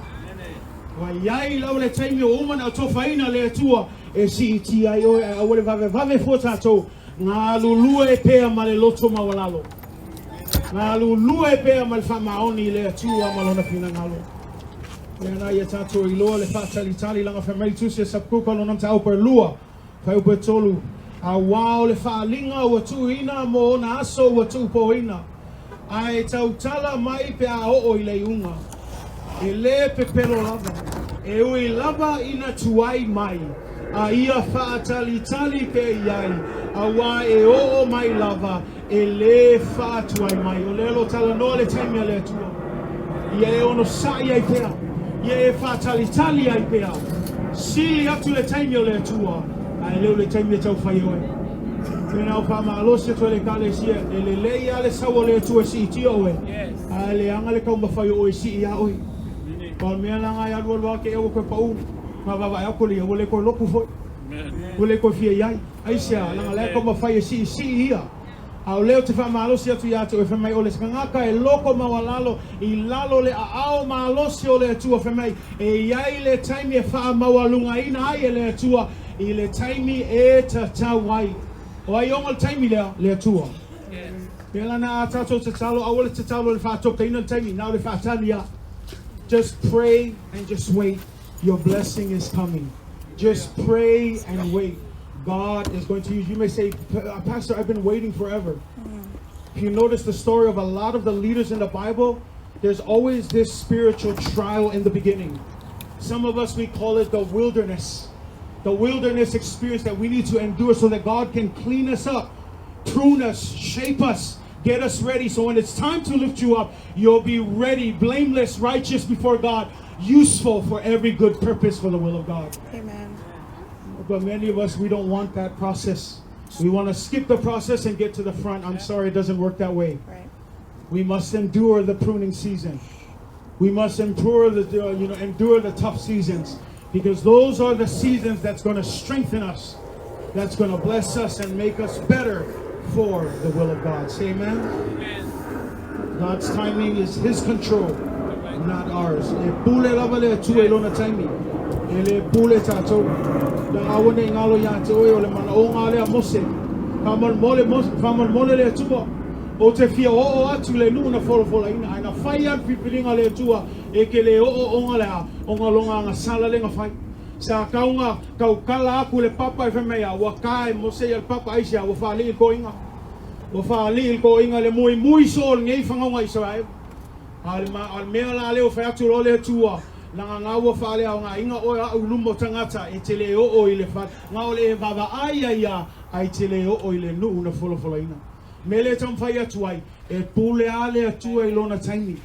Ua iai lau le taimi o uma na tofaina le Atua e siitia ai oe ae aua le vave vave fua tatou. Galulue pea ma le loto maualalo. Galulue pea ma le faamaoni i le Atua ma lona finagalo. Lea na ia tatou iloa le faatalitali laga fai mai le tusi a Sapukuka lona mataupu e lua fuaiupu e tolu. Auā o le faaaliga ua tuuina mo ona aso ua tuupōina, ae tautala mai pe a oo i le iuga. E lē pepelo lava, e ui lava ina tuai mai, a ia faatalitali pea i ai, auā e oo mai lava, e lē faatuai mai. O lea o lo o talanoa le taimi a le Atua. Ia e onosaʻi ai pea, ia e faatalitali ai pea. Sili atu le taimi o le Atua, ae le o le taimi e taufai e oe. Tena o faamalosi atu e le ekalesia, e lelei lava le sau o le Atua e siitia oe, ae leaga le taumafai o oe e sii iā oe. O le mea laga e alualu lava te i ua toe paū, ma vaavaai atu le ia, ua le toe lotu foi. Ua le toe fia i ai. Aisea, laga o la e taumafai e siisii ia. A o lea ou te faamalosi atu iā te oe, fai mai o le tagata e loto maualalo i lalo o le aao malosi o le Atua, fai mai e i ai le taimi e faamaualugaina ai e le Atua i le taimi e tatau ai. O ai ona le taimi lea? Le Atua. Pea lana a tatou tatalo, aua le tatalo i le faatopeina le taimi, na o le faatali lava. Just pray and just wait. Your blessing is coming. Just pray and wait. God is going to use you. You may say, Pastor, I've been waiting forever. If you notice the story of a lot of the leaders in the Bible, there's always this spiritual trial in the beginning. Some of us, we call it the wilderness. The wilderness experience that we need to endure so that God can clean us up, prune us, shape us, Get us ready so when it's time to lift you up, you'll be ready, blameless, righteous before God, useful for every good purpose for the will of God. Amen. But many of us, we don't want that process. We want to skip the process and get to the front. I'm sorry, it doesn't work that way. Right. We must endure the pruning season. We must endure the endure the tough seasons, because those are the seasons that's going to strengthen us, that's going to bless us and make us better for the will of God. Say amen. Amen. God's timing is His control, not ours. E pule lava le Atua i lona taimi. E le pule tatou. Na aua ne i galo ia te oe o le manaoga lea a Mose. Faamolemole Mose, faamolemole le Atua. Ou te fia oo atu i le nuu na folafolaina, ae na fai lava le filifiliga a le Atua e te le oo ona le a, ona lona agasala lea na fai. Sa tau na tautala atu i le papa e fai mai a, ua ta e Mose ia le papa aisea, ua faalii le toeaina. Ua faalii le toeaina i le muimui soo o lenei fanauga Isaraelu. A o le a o le mea la lea ua fai atu loa le Atua, leaga na ua faaleaogaina oe a'u i luma o tagata e te le oo i le fale, na o le e vaavaai ai lava ae te le oo i le nuu na folafolaina. Mea lea e taumafai atu ai, e pule lava le Atua i lona taimi.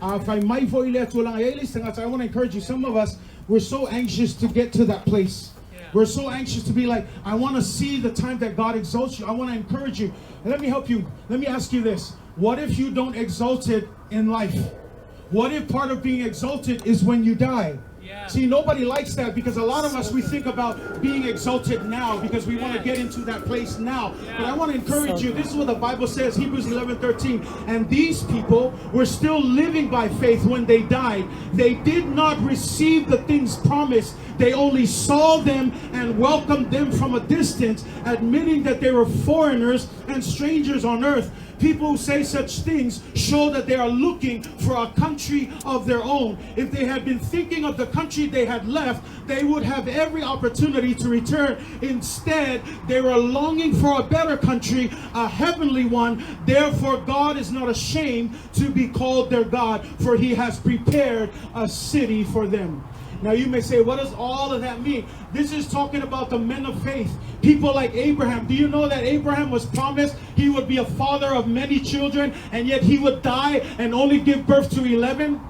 A fai mai foi le Atua leaga e i ai le isi tagata, I want to encourage you, some of us, we're so anxious to get to that place. We're so anxious to be like, I want to see the time that God exalts you. I want to encourage you. And let me help you. Let me ask you this. What if you don't exalt it in life? What if part of being exalted is when you die? Yeah. See, nobody likes that because a lot of us, we think about being exalted now because we want to get into that place now. But I want to encourage So you. This is what the Bible says, Hebrews 11:13. And these people were still living by faith when they died. They did not receive the things promised. They only saw them and welcomed them from a distance, admitting that they were foreigners and strangers on earth. People who say such things show that they are looking for a country of their own. If they had been thinking of the country they had left, they would have every opportunity to return. Instead, they were longing for a better country, a heavenly one. Therefore, God is not ashamed to be called their God, for he has prepared a city for them. Now you may say, what does all of that mean? This is talking about the men of faith, people like Abraham. Do you know that Abraham was promised he would be a father of many children, and yet he would die and only give birth to 11?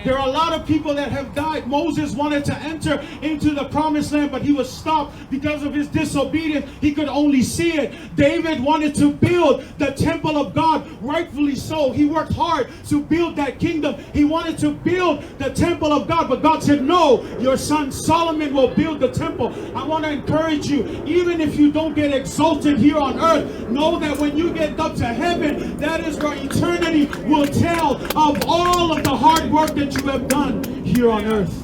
There are a lot of people that have died. Moses wanted to enter into the promised land, but he was stopped because of his disobedience. He could only see it. David wanted to build the temple of God, rightfully so. He worked hard to build that kingdom. He wanted to build the temple of God, but God said, no, your son Solomon will build the temple. I want to encourage you, even if you don't get exalted here on earth, know that when you get up to heaven, that is where eternity will tell of all of the hard work that you have done here on earth.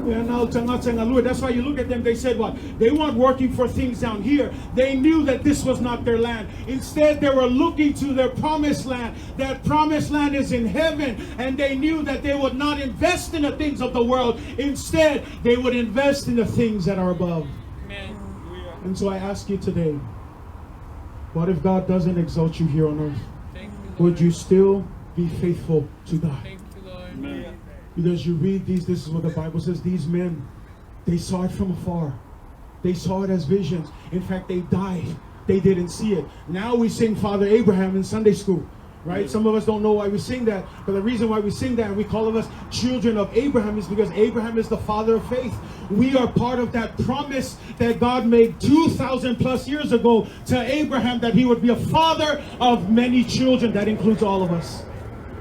Yeah, now, tagata galue. That's why you look at them, they said what? They weren't working for things down here. They knew that this was not their land. Instead, they were looking to their promised land. That promised land is in heaven. And they knew that they would not invest in the things of the world. Instead, they would invest in the things that are above. Amen. And so I ask you today, what if God doesn't exalt you here on earth? Thank you, Lord. Would you still be faithful to God? Thank you, Lord. Because you read these, this is what the Bible says. These men, they saw it from afar. They saw it as visions. In fact, they died. They didn't see it. Now we sing Father Abraham in Sunday school, right? Some of us don't know why we sing that, but the reason why we sing that and we call of us children of Abraham is because Abraham is the father of faith. We are part of that promise that God made 2,000 plus years ago to Abraham, that he would be a father of many children. That includes all of us.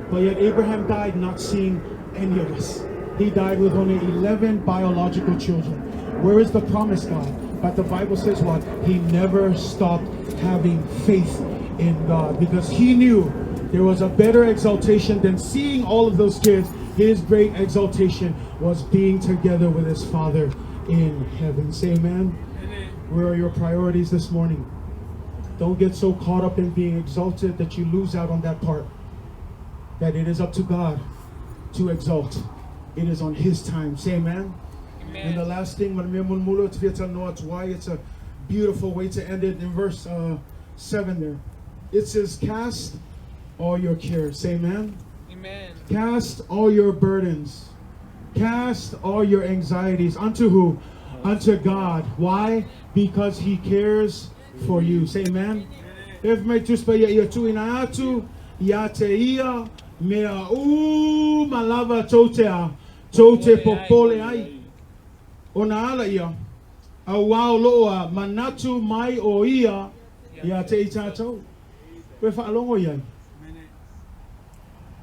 But yet Abraham died not seeing any of us. He died with only 11 biological children. Where is the promise, God? But the Bible says what? He never stopped having faith in God, because he knew there was a better exaltation than seeing all of those kids. His great exaltation was being together with his Father in heaven. Say amen. Amen. Where are your priorities this morning? Don't get so caught up in being exalted that you lose out on that part. That it is up to God to exalt. It is on his time. Say amen. Amen. And the last thing, why it's a beautiful way to end it in verse 7 there. It says, cast all your cares. Say amen. Amen. Cast all your burdens. Cast all your anxieties. Unto who? Unto God. Why? Because he cares for you. Say amen. E fai mai Tusi Paia ia tuuina atu ia te ia mea uma lava tou te a tou te popole ai. Ona ala ia, auā o loo a manatu mai o ia ia te i tatou. Koe faalogo i ai.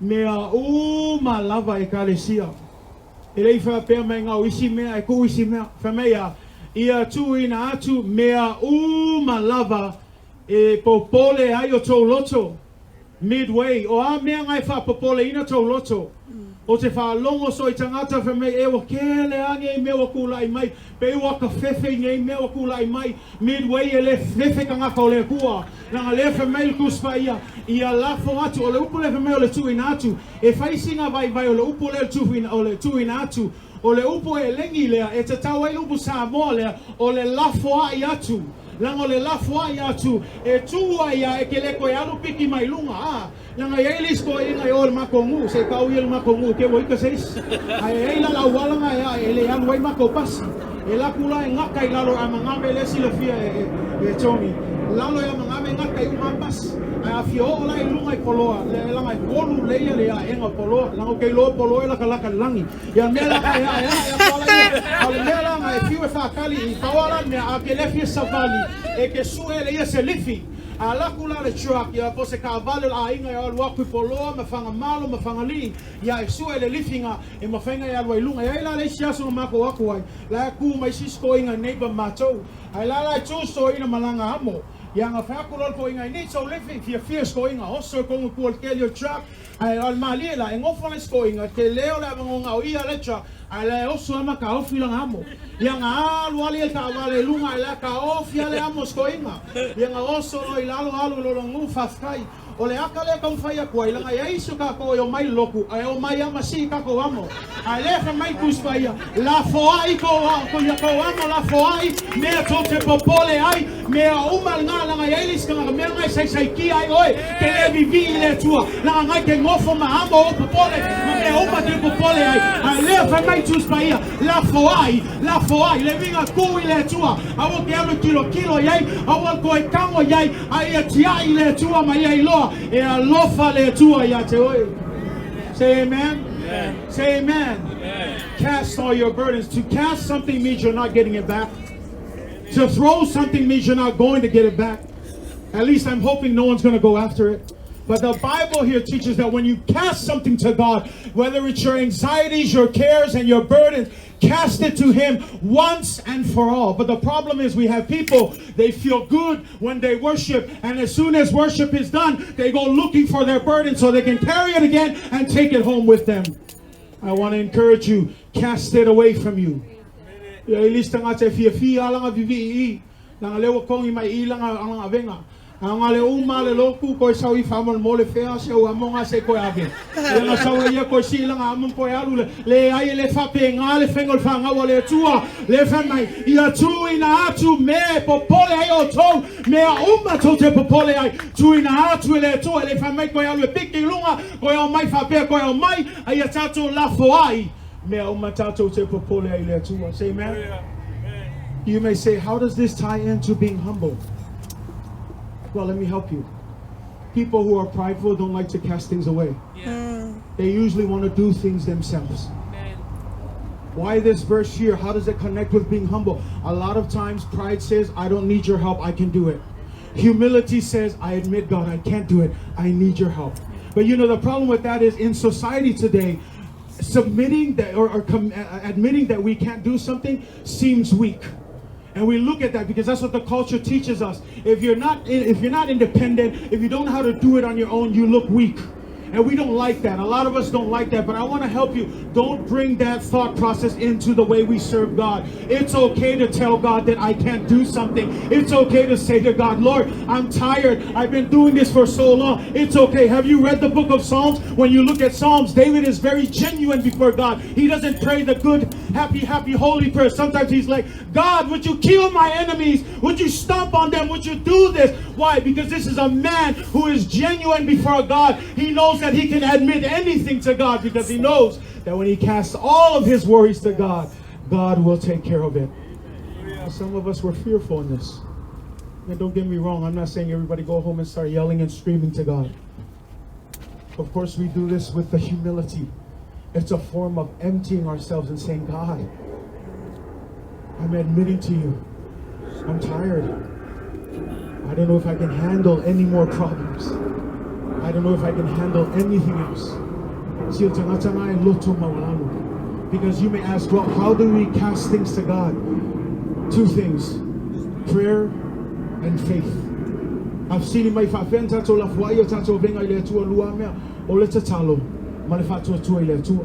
Mea uma lava ekalesia. E le i faapea mai gao isi mea e tuu isi mea. Fai mai a, ia tuuina atu mea uma lava e popole ai o tou loto. Midway, o a mea na e faapopoleina tou loto. O te faalogo soo i tagata fai mai e ua kele a nei mea ua tulai mai, pei ua ka fefe i nei mea ua tulai mai. Midway e le fefe tagata o le Atua. Leaga lea fai mai le Tusi Paia, ia lafo atu, o le upu lea fai mai o le tuuina atu, e fai sina vaivai o le upu lea o le tuuina atu, o le upu Helegi lea, e tatau ai le upu Samoa lea, o le lafoai atu. Leaga o le lafoai atu, e tu ai a e ke le toe alu piki mai luga, a. Leaga e i ai le isi toeaiina e o i le matou nuu, se i tau ia i le matou nuu te ua ita se isi. Ae e i ai la le auala na e ae e le alu ai matou pasi. E alu atu la e gata i lalo e Amagave lea e silafia e, e, e Tony. Lalo e Amagave gata i uma pasi. Ae a fia oo la i luga i Poloa, le laga e tolu leia le aega o Poloa. Leaga ou te iloa o Poloa e latalata i le lagi. Ia mea la e ae ae atu ala ia. A o le mea la e fiu e faatali i pau ala le mea a ke le fia savali e ke sue le ia se lifi. A alu atu la le truck ia po o se taavale o le aiga e alu atu i Poloa ma Fagamalo ma Fagalii ia e sue le lifi na e mafai na e alu ai i luga. E i ai la le isi aso na matou o atu ai la e tu mai sisi toeaiina neighbor ma matou. Ae la la e tu si toeaina ma lana amo. Ia na fai atu loa le toeaina I need sou lifi fiafia si toeaina oso i totonu i tua o le keli o le truck. Ae o le malie la e nofo le isi toeaina tele o le avanoa o ia le truck ae la e oso lava ma taofi lana amo. Ia na alu lava ia le taavale i luga ae la taofi lava le amo o si toeaina. Ia na oso loa i lalo alu i lona nuu faafetai. O le aka lea e taumafai atu ai leaga e i ai isi o tatou e omai i le lotu ae omai lava ma sii tatou amo. Ae lea fai mai Tusi Paia, lafoai tou tou amo lafoai mea tou te popole ai, mea uma lena leaga e i ai le isi tagata mea lena e saisaitia ai oe te le vivii i le Atua leaga na e te nofo ma amo ou popole ma mea uma te popole ai. Ae lea fai mai Tusi Paia, lafoai, lafoai, le uiga tuu i le Atua, aua te alu e tilotilo i ai, aua le toe tago i ai, a ia tiai i le Atua ma ia iloa e alofa le Atua ia te oe. Say amen. Amen. Say amen. Amen. Cast all your burdens. To cast something means you're not getting it back. To throw something means you're not going to get it back. At least I'm hoping no one's going to go after it. But the Bible here teaches that when you cast something to God, whether it's your anxieties, your cares, and your burdens, cast it to Him once and for all. But the problem is we have people, they feel good when they worship, and as soon as worship is done, they go looking for their burden so they can carry it again and take it home with them. I want to encourage you, cast it away from you. Ia i le isi tagata e fiafia a lana vivii i, leaga lea ua togi mai i lana lana avega. A na le uma le lotu toe sau i faamolemole fea si au amoga se i toe ave. Ia na sau ai ia toe sii lana amo ma toe alu le, leai e le faapena le faiga o le fanau a le Atua. Lea fai mai, ia tuuina atu mea e popole ai outou, mea uma tou te popole ai, tuuina atu e le Atua. E le fai mai toe alu e piki i luga, toe omai faapea toe omai, a ia tatou lafoai mea uma tatou te popole ai i le Atua. Say amen. You may say, how does this tie into being humble? Well, let me help you. People who are prideful don't like to cast things away. They usually want to do things themselves. Amen. Why this verse here? How does it connect with being humble? A lot of times, pride says, I don't need your help, I can do it. Humility says, I admit, God, I can't do it, I need your help. But you know, the problem with that is in society today, submitting that or admitting that we can't do something seems weak. And we look at that because that's what the culture teaches us. If you're not independent, if you don't know how to do it on your own, you look weak. And we don't like that. A lot of us don't like that, but I want to help you. Don't bring that thought process into the way we serve God. It's okay to tell God that I can't do something. It's okay to say to God, Lord, I'm tired. I've been doing this for so long. It's okay. Have you read the book of Psalms? When you look at Psalms, David is very genuine before God. He doesn't pray the good, happy, happy, holy prayer. Sometimes he's like, God, would you kill my enemies? Would you stomp on them? Would you do this? Why? Because this is a man who is genuine before God. He knows that he can admit anything to God because he knows that when he casts all of his worries to God, God will take care of it. Some of us were fearful in this. And don't get me wrong, I'm not saying everybody go home and start yelling and screaming to God. Of course, we do this with the humility. It's a form of emptying ourselves and saying, God, I'm admitting to you, I'm tired. I don't know if I can handle any more problems. I don't know if I can handle anything else. Si o tagata nga e loto maualalo. Because you may ask, well, how do we cast things to God? Two things: prayer and faith. Fesili mai faapefea ona tatou lafoai o tatou avega i le Atua lua mea o le tatalo ma le faatuatua i le Atua.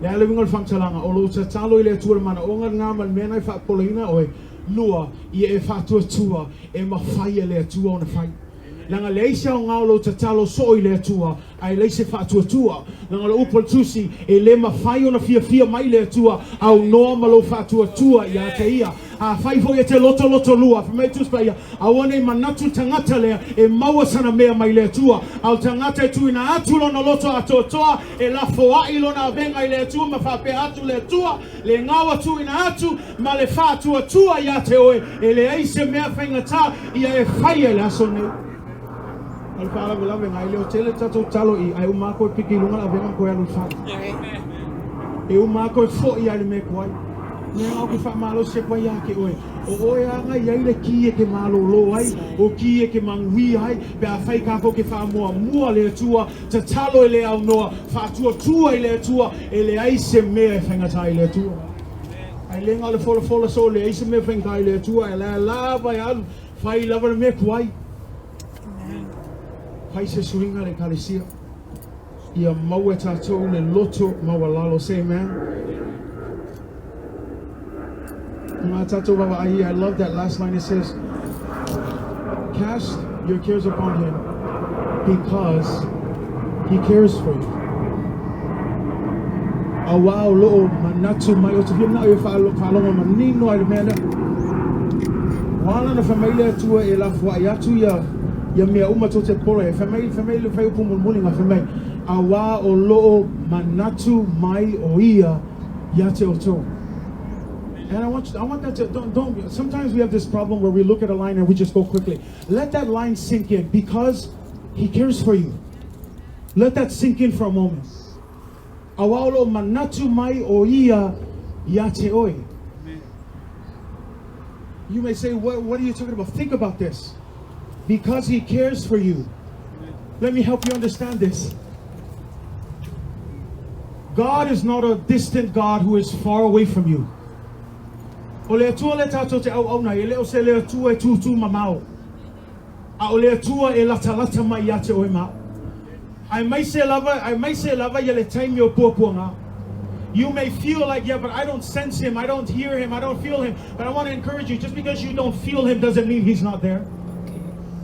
Le a le uiga o le faamatalaga o lou tatalo i le Atua le manaoga lena ma le mea na e faapopolaina oe lua ia e faatuatua e mafai e le Atua ona fai. Leaga leai se aoga o lou tatalo soo i le Atua ae leai se faatuatua. Leaga o le upu a le tusi e le mafai ona fiafia mai le Atua aunoa ma lou faatuatua ia te ia. Afai foi e te lotoloto lua, fai mai le Tusi Paia, aua nei manatu le tagata lea e maua sana mea mai le Atua. A o le tagata e tuuina atu lona loto atoatoa e lafoai lona avega i le Atua ma faapea atu le Atua, le gaoa tuuina atu ma le faatuatua ia te oe, e leai se mea faigata ia e faia i le aso nei. O le faalavelave e le o tele tatou tatalo i ai uma koe piki i luga le avega ma koe alu i fale. E uma koe foi ai le mea kuai. Mea ngau ke whaamalo se koe ia ke oe. O oe anga i ai le ki e ke malolo ai, o ki e ke mangui ai, pe a whai kako ke whaamua mua le Atua, tatalo i le aunoa, faatuatua i le Atua, e leai se mea e faigata i le Atua. Ai le ngau le fola fola so leai se mea faigata i le Atua, e la lava e alu, fai lava le mea kuai. Fai se suiga le ekalesia. Ia maua e tatou le loto maualalo. Say amen. Ngā tātou vaavaai, I love that last line. It says, cast your cares upon him because he cares for you. Auā o loo manatu mai o te fia manao e faalogo manino ai le mea lea. Ua ala ona fai mai le Atua e lafoai atu ia ia mea uma tou te popola ai. Fai mai, fai mai le fuaiupu mulimuli na fai mai, auā o loo manatu mai o ia ia te outou. And I want that to, don't, don't, sometimes we have this problem where we look at a line and we just go quickly. Let that line sink in, because he cares for you. Let that sink in for a moment. Auā o loo manatu mai o ia ia te oe. You may say, what are you talking about? Think about this. Because he cares for you. Let me help you understand this. God is not a distant God who is far away from you. O le Atua le tatou te auauna, e le o se le Atua e tūtū mamao. A o le Atua e latalata mai ia te oe ma. Aemaise lava ia le taimi o puapuaga. You may feel like, yeah, but I don't sense him, I don't hear him, I don't feel him. But I want to encourage you, just because you don't feel him doesn't mean he's not there.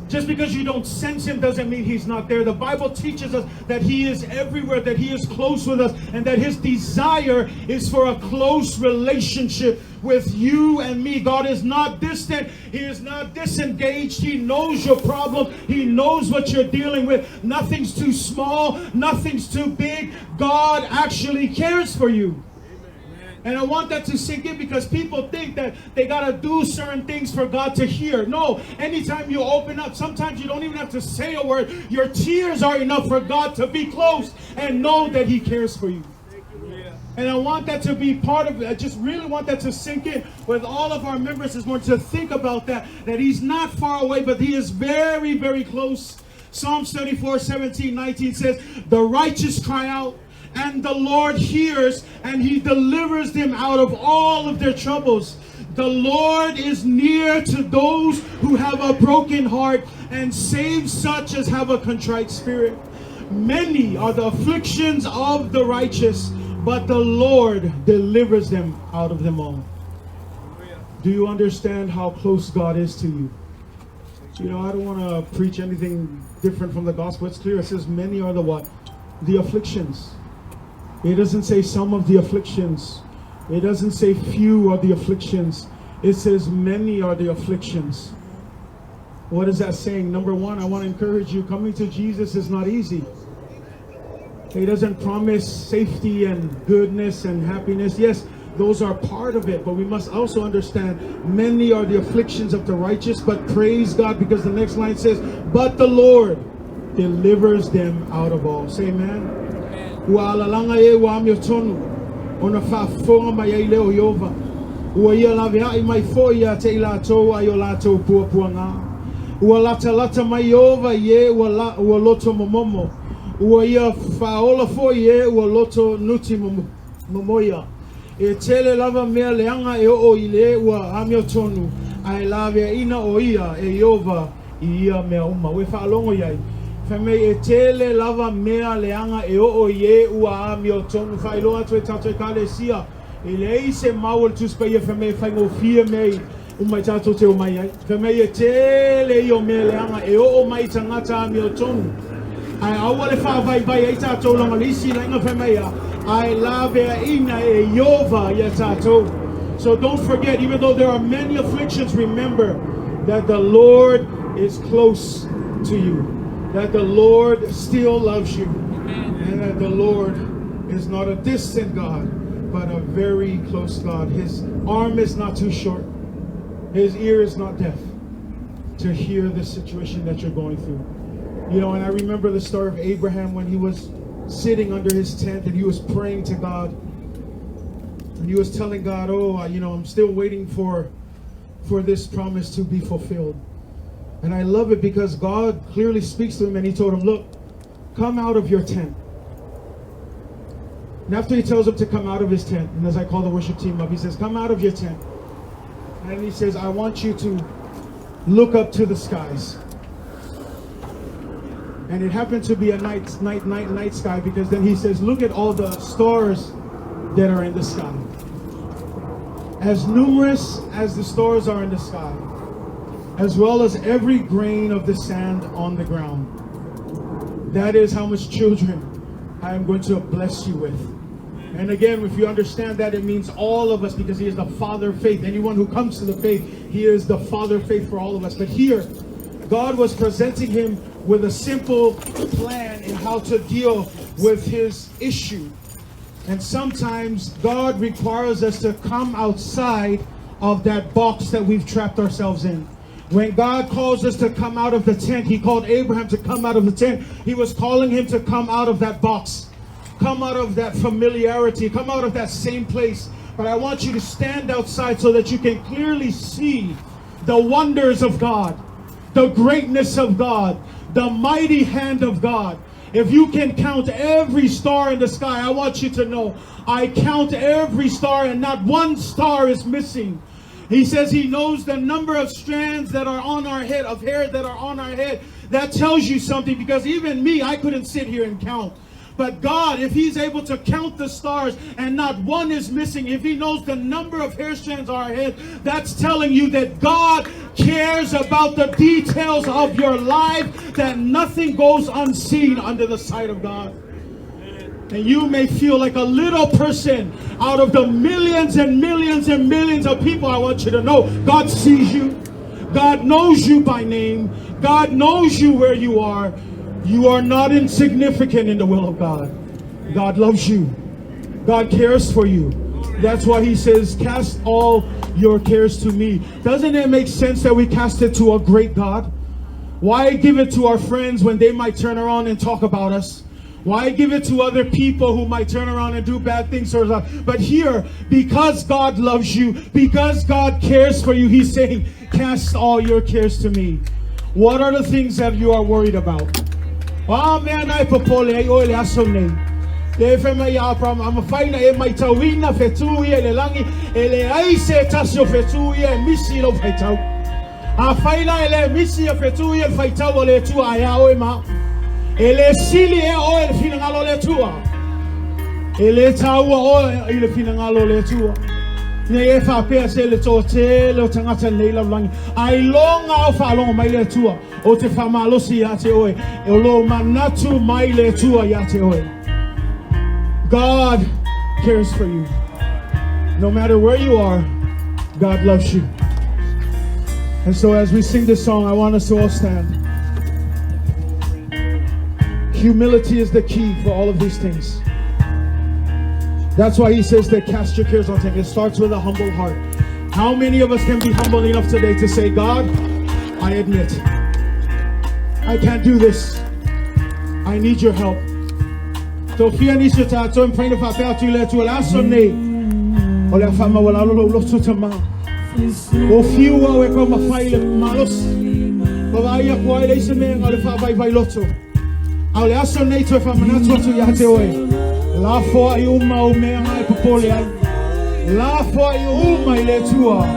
Just because you don't sense him doesn't mean he's not there. The Bible teaches us that he is everywhere, that he is close with us, and that his desire is for a close relationship with you and me. God is not distant, he is not disengaged. He knows your problem, he knows what you're dealing with. Nothing's too small, nothing's too big. God actually cares for you. And I want that to sink in because people think that they got to do certain things for God to hear. No, anytime you open up, sometimes you don't even have to say a word. Your tears are enough for God to be close and know that He cares for you. And I want that to be part of it. I just really want that to sink in with all of our members this morning to think about that, that He's not far away, but He is very, very close. Psalms 34, 17, 19 says, The righteous cry out, and the Lord hears, and He delivers them out of all of their troubles. The Lord is near to those who have a broken heart and saves such as have a contrite spirit. Many are the afflictions of the righteous, but the Lord delivers them out of them all. Do you understand how close God is to you? I don't want to preach anything different from the gospel. It's clear. It says many are the what? The afflictions. It doesn't say some of the afflictions. It doesn't say few are the afflictions. It says many are the afflictions. What is that saying? Number one, I want to encourage you, coming to Jesus is not easy. He doesn't promise safety and goodness and happiness. Yes, Those are part of it, but we must also understand many are the afflictions of the righteous, but praise God because the next line says, But the Lord delivers them out of all. Say amen. Amen. Ua alalaga e ua amiotonu ona faafofoga mai ai lea o Ieova. Ua ia laveai mai foi ia te i latou ai o latou puapuaga. Ua latalata mai Ieova i e ua, la, ua loto momomo. Ua ia faaola foi i e ua loto nuti momoia. E tele lava mea leaga e oo i le ua amiotonu, ae laveaina o ia e Ieova i ia mea uma. Ua e faalogo i ai. Fai mai e tele lava mea leaga e oo i e ua amiotonu. Faailoa atu e tatou ekalesia. E leai se mau o le Tusi Paia fai mai e faigofie mea uma i tatou te omai ai. Fai mai e tele ia o mea leaga e oo mai i tagata amiotonu. Ae aua le faavaivai ai tatou leaga o le isi laina fai mai a, ae laveaina e Ieova ia tatou. So don't forget, even though there are many afflictions, remember that the Lord is close to you, that the Lord still loves you, Amen. and that the Lord is not a distant God, but a very close God. His arm is not too short, His ear is not deaf to hear the situation that you're going through. And I remember the story of Abraham when he was sitting under his tent and he was praying to God. And he was telling God, "Oh, I'm still waiting for this promise to be fulfilled." And I love it because God clearly speaks to him and he told him, "Look, come out of your tent." And after he tells him to come out of his tent, and as I call the worship team up, he says, "Come out of your tent." And he says, "I want you to look up to the skies." And it happened to be a night, night, night, night sky because then he says, "Look at all the stars that are in the sky. As numerous as the stars are in the sky, as well as every grain of the sand on the ground. That is how much children I am going to bless you with." And again, if you understand that, it means all of us because he is the father of faith. Anyone who comes to the faith, he is the father of faith for all of us. But here, God was presenting him with a simple plan in how to deal with his issue. And sometimes God requires us to come outside of that box that we've trapped ourselves in. When God calls us to come out of the tent, He called Abraham to come out of the tent. He was calling him to come out of that box, come out of that familiarity, come out of that same place. But I want you to stand outside so that you can clearly see the wonders of God, the greatness of God, the mighty hand of God. If you can count every star in the sky, I want you to know I count every star and not one star is missing. He says he knows the number of strands that are on our head, of hair that are on our head. That tells you something because even me, I couldn't sit here and count. But God, if He's able to count the stars and not one is missing, if He knows the number of hair strands on our head, that's telling you that God cares about the details of your life, that nothing goes unseen under the sight of God. And you may feel like a little person out of the millions and millions and millions of people. I want you to know God sees you. God knows you by name. God knows you where you are. You are not insignificant in the will of God. God loves you. God cares for you. That's why he says, Cast all your cares to me. Doesn't it make sense that we cast it to a great God? Why give it to our friends when they might turn around and talk about us? Why give it to other people who might turn around and do bad things to us? But here, because God loves you, because God cares for you, He's saying, Cast all your cares to me. What are the things that you are worried about? O a mea na e popole ai oe i le aso nei? Le fai mai ia Aperahama, a mafai ona e maitauina fetu ia i le lagi, e leai se tasi o fetu ia e misi i lou faitau. Afai la e le misi ia fetu ia i le faitau a le Atua, ae a oe ma au? E le sili ea oe i le finagalo o le Atua? E le taua oe i le finagalo o le Atua. Nei e faapea se le toatele o tagata i lenei lalolagi, ailoga o faalogo mai le Atua ou te faamalosi ia te oe, o lo o manatu mai le Atua ia te oe. God cares for you. No matter where you are, God loves you. And so as we sing this song, I want us to all stand. Humility is the key for all of these things. That's why he says that cast your cares on him. It starts with a humble heart. How many of us can be humble enough today to say, God, I admit, I can't do this. I need your help. Tofia nisi o tatou e mafai ona faapea atu i le Atua i le aso lenei, o le a faamaualalo lou loto tama. Ua fiu au e taumafai i le malosi, ma vaai aku ai e leai se mea na o le faavaivai loto. A o le aso lenei toe faamanatu atu ia te oe, lafoai uma ou mea na e popole ai. Lafoai uma i le Atua,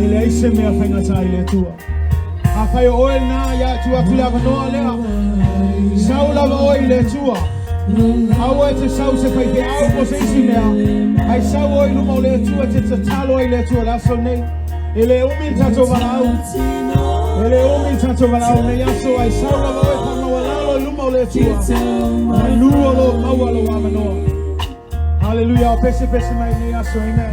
e leai se mea faigata i le Atua. Afai o oe lena ia tuu atu le avanoa lea, sau lava oe i le Atua. Aua e te sau se faifeau po o se isi mea, ae sau oe i luma o le Atua e te tatalo ai i le Atua i le aso lenei. E le umi le tatou valaau, e le umi le tatou valaau i lenei aso, ae sau lava oe faamaualalo i luma o le Atua, manu o lo o maua lou avanoa. Haleluia, o pesepese mai lenei aso, amen.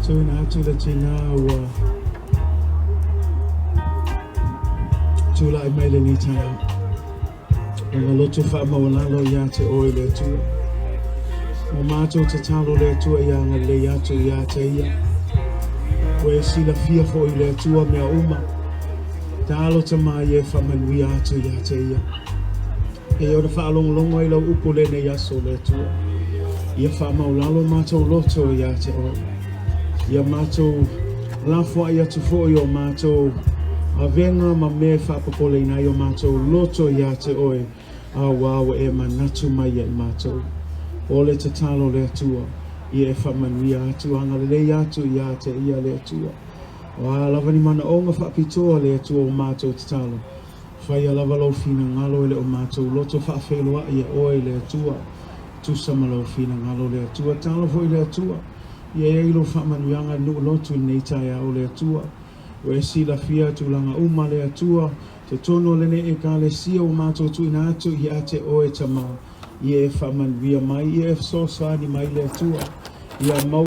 Tuuina atu le tina ua tulai mai lenei taeao. Ona loto faamaualalo ia te oe le Atua. Ua matou tatalo le Atua ia agalelei atu ia te ia. Ua e silafia foi le Atua mea uma. Talo tama ia e faamanuia atu ia te ia. E ona faalogologo ai lau upu lenei aso le Atua. Ia faamaulalo matou loto ia te oe. Ia matou lafoai atu foi o matou avega ma mea e faapopoleina ai o matou loto ia te oe, auā ua e manatu mai ia i matou. O le tatalo le Atua, ia e faamanuia atu, agalelei atu ia te ia le Atua. O a lava ni manaoga faapitoa le Atua o matou tatalo, faia lava lou finagalo e le o matou loto faafeiloai e oe le Atua, tusa ma lou finagalo le Atua. Talo foi le Atua, ia i ai lou faamanuiaga i le nuu lotu i lenei taeao le Atua. Ua e silafia tulaga uma le Atua, totonu o lenei Ekalesia ua matou tuuina atu ia te oe tama. Ia e faamanuia mai, ia e fesoasoani mai le Atua. Ia maua.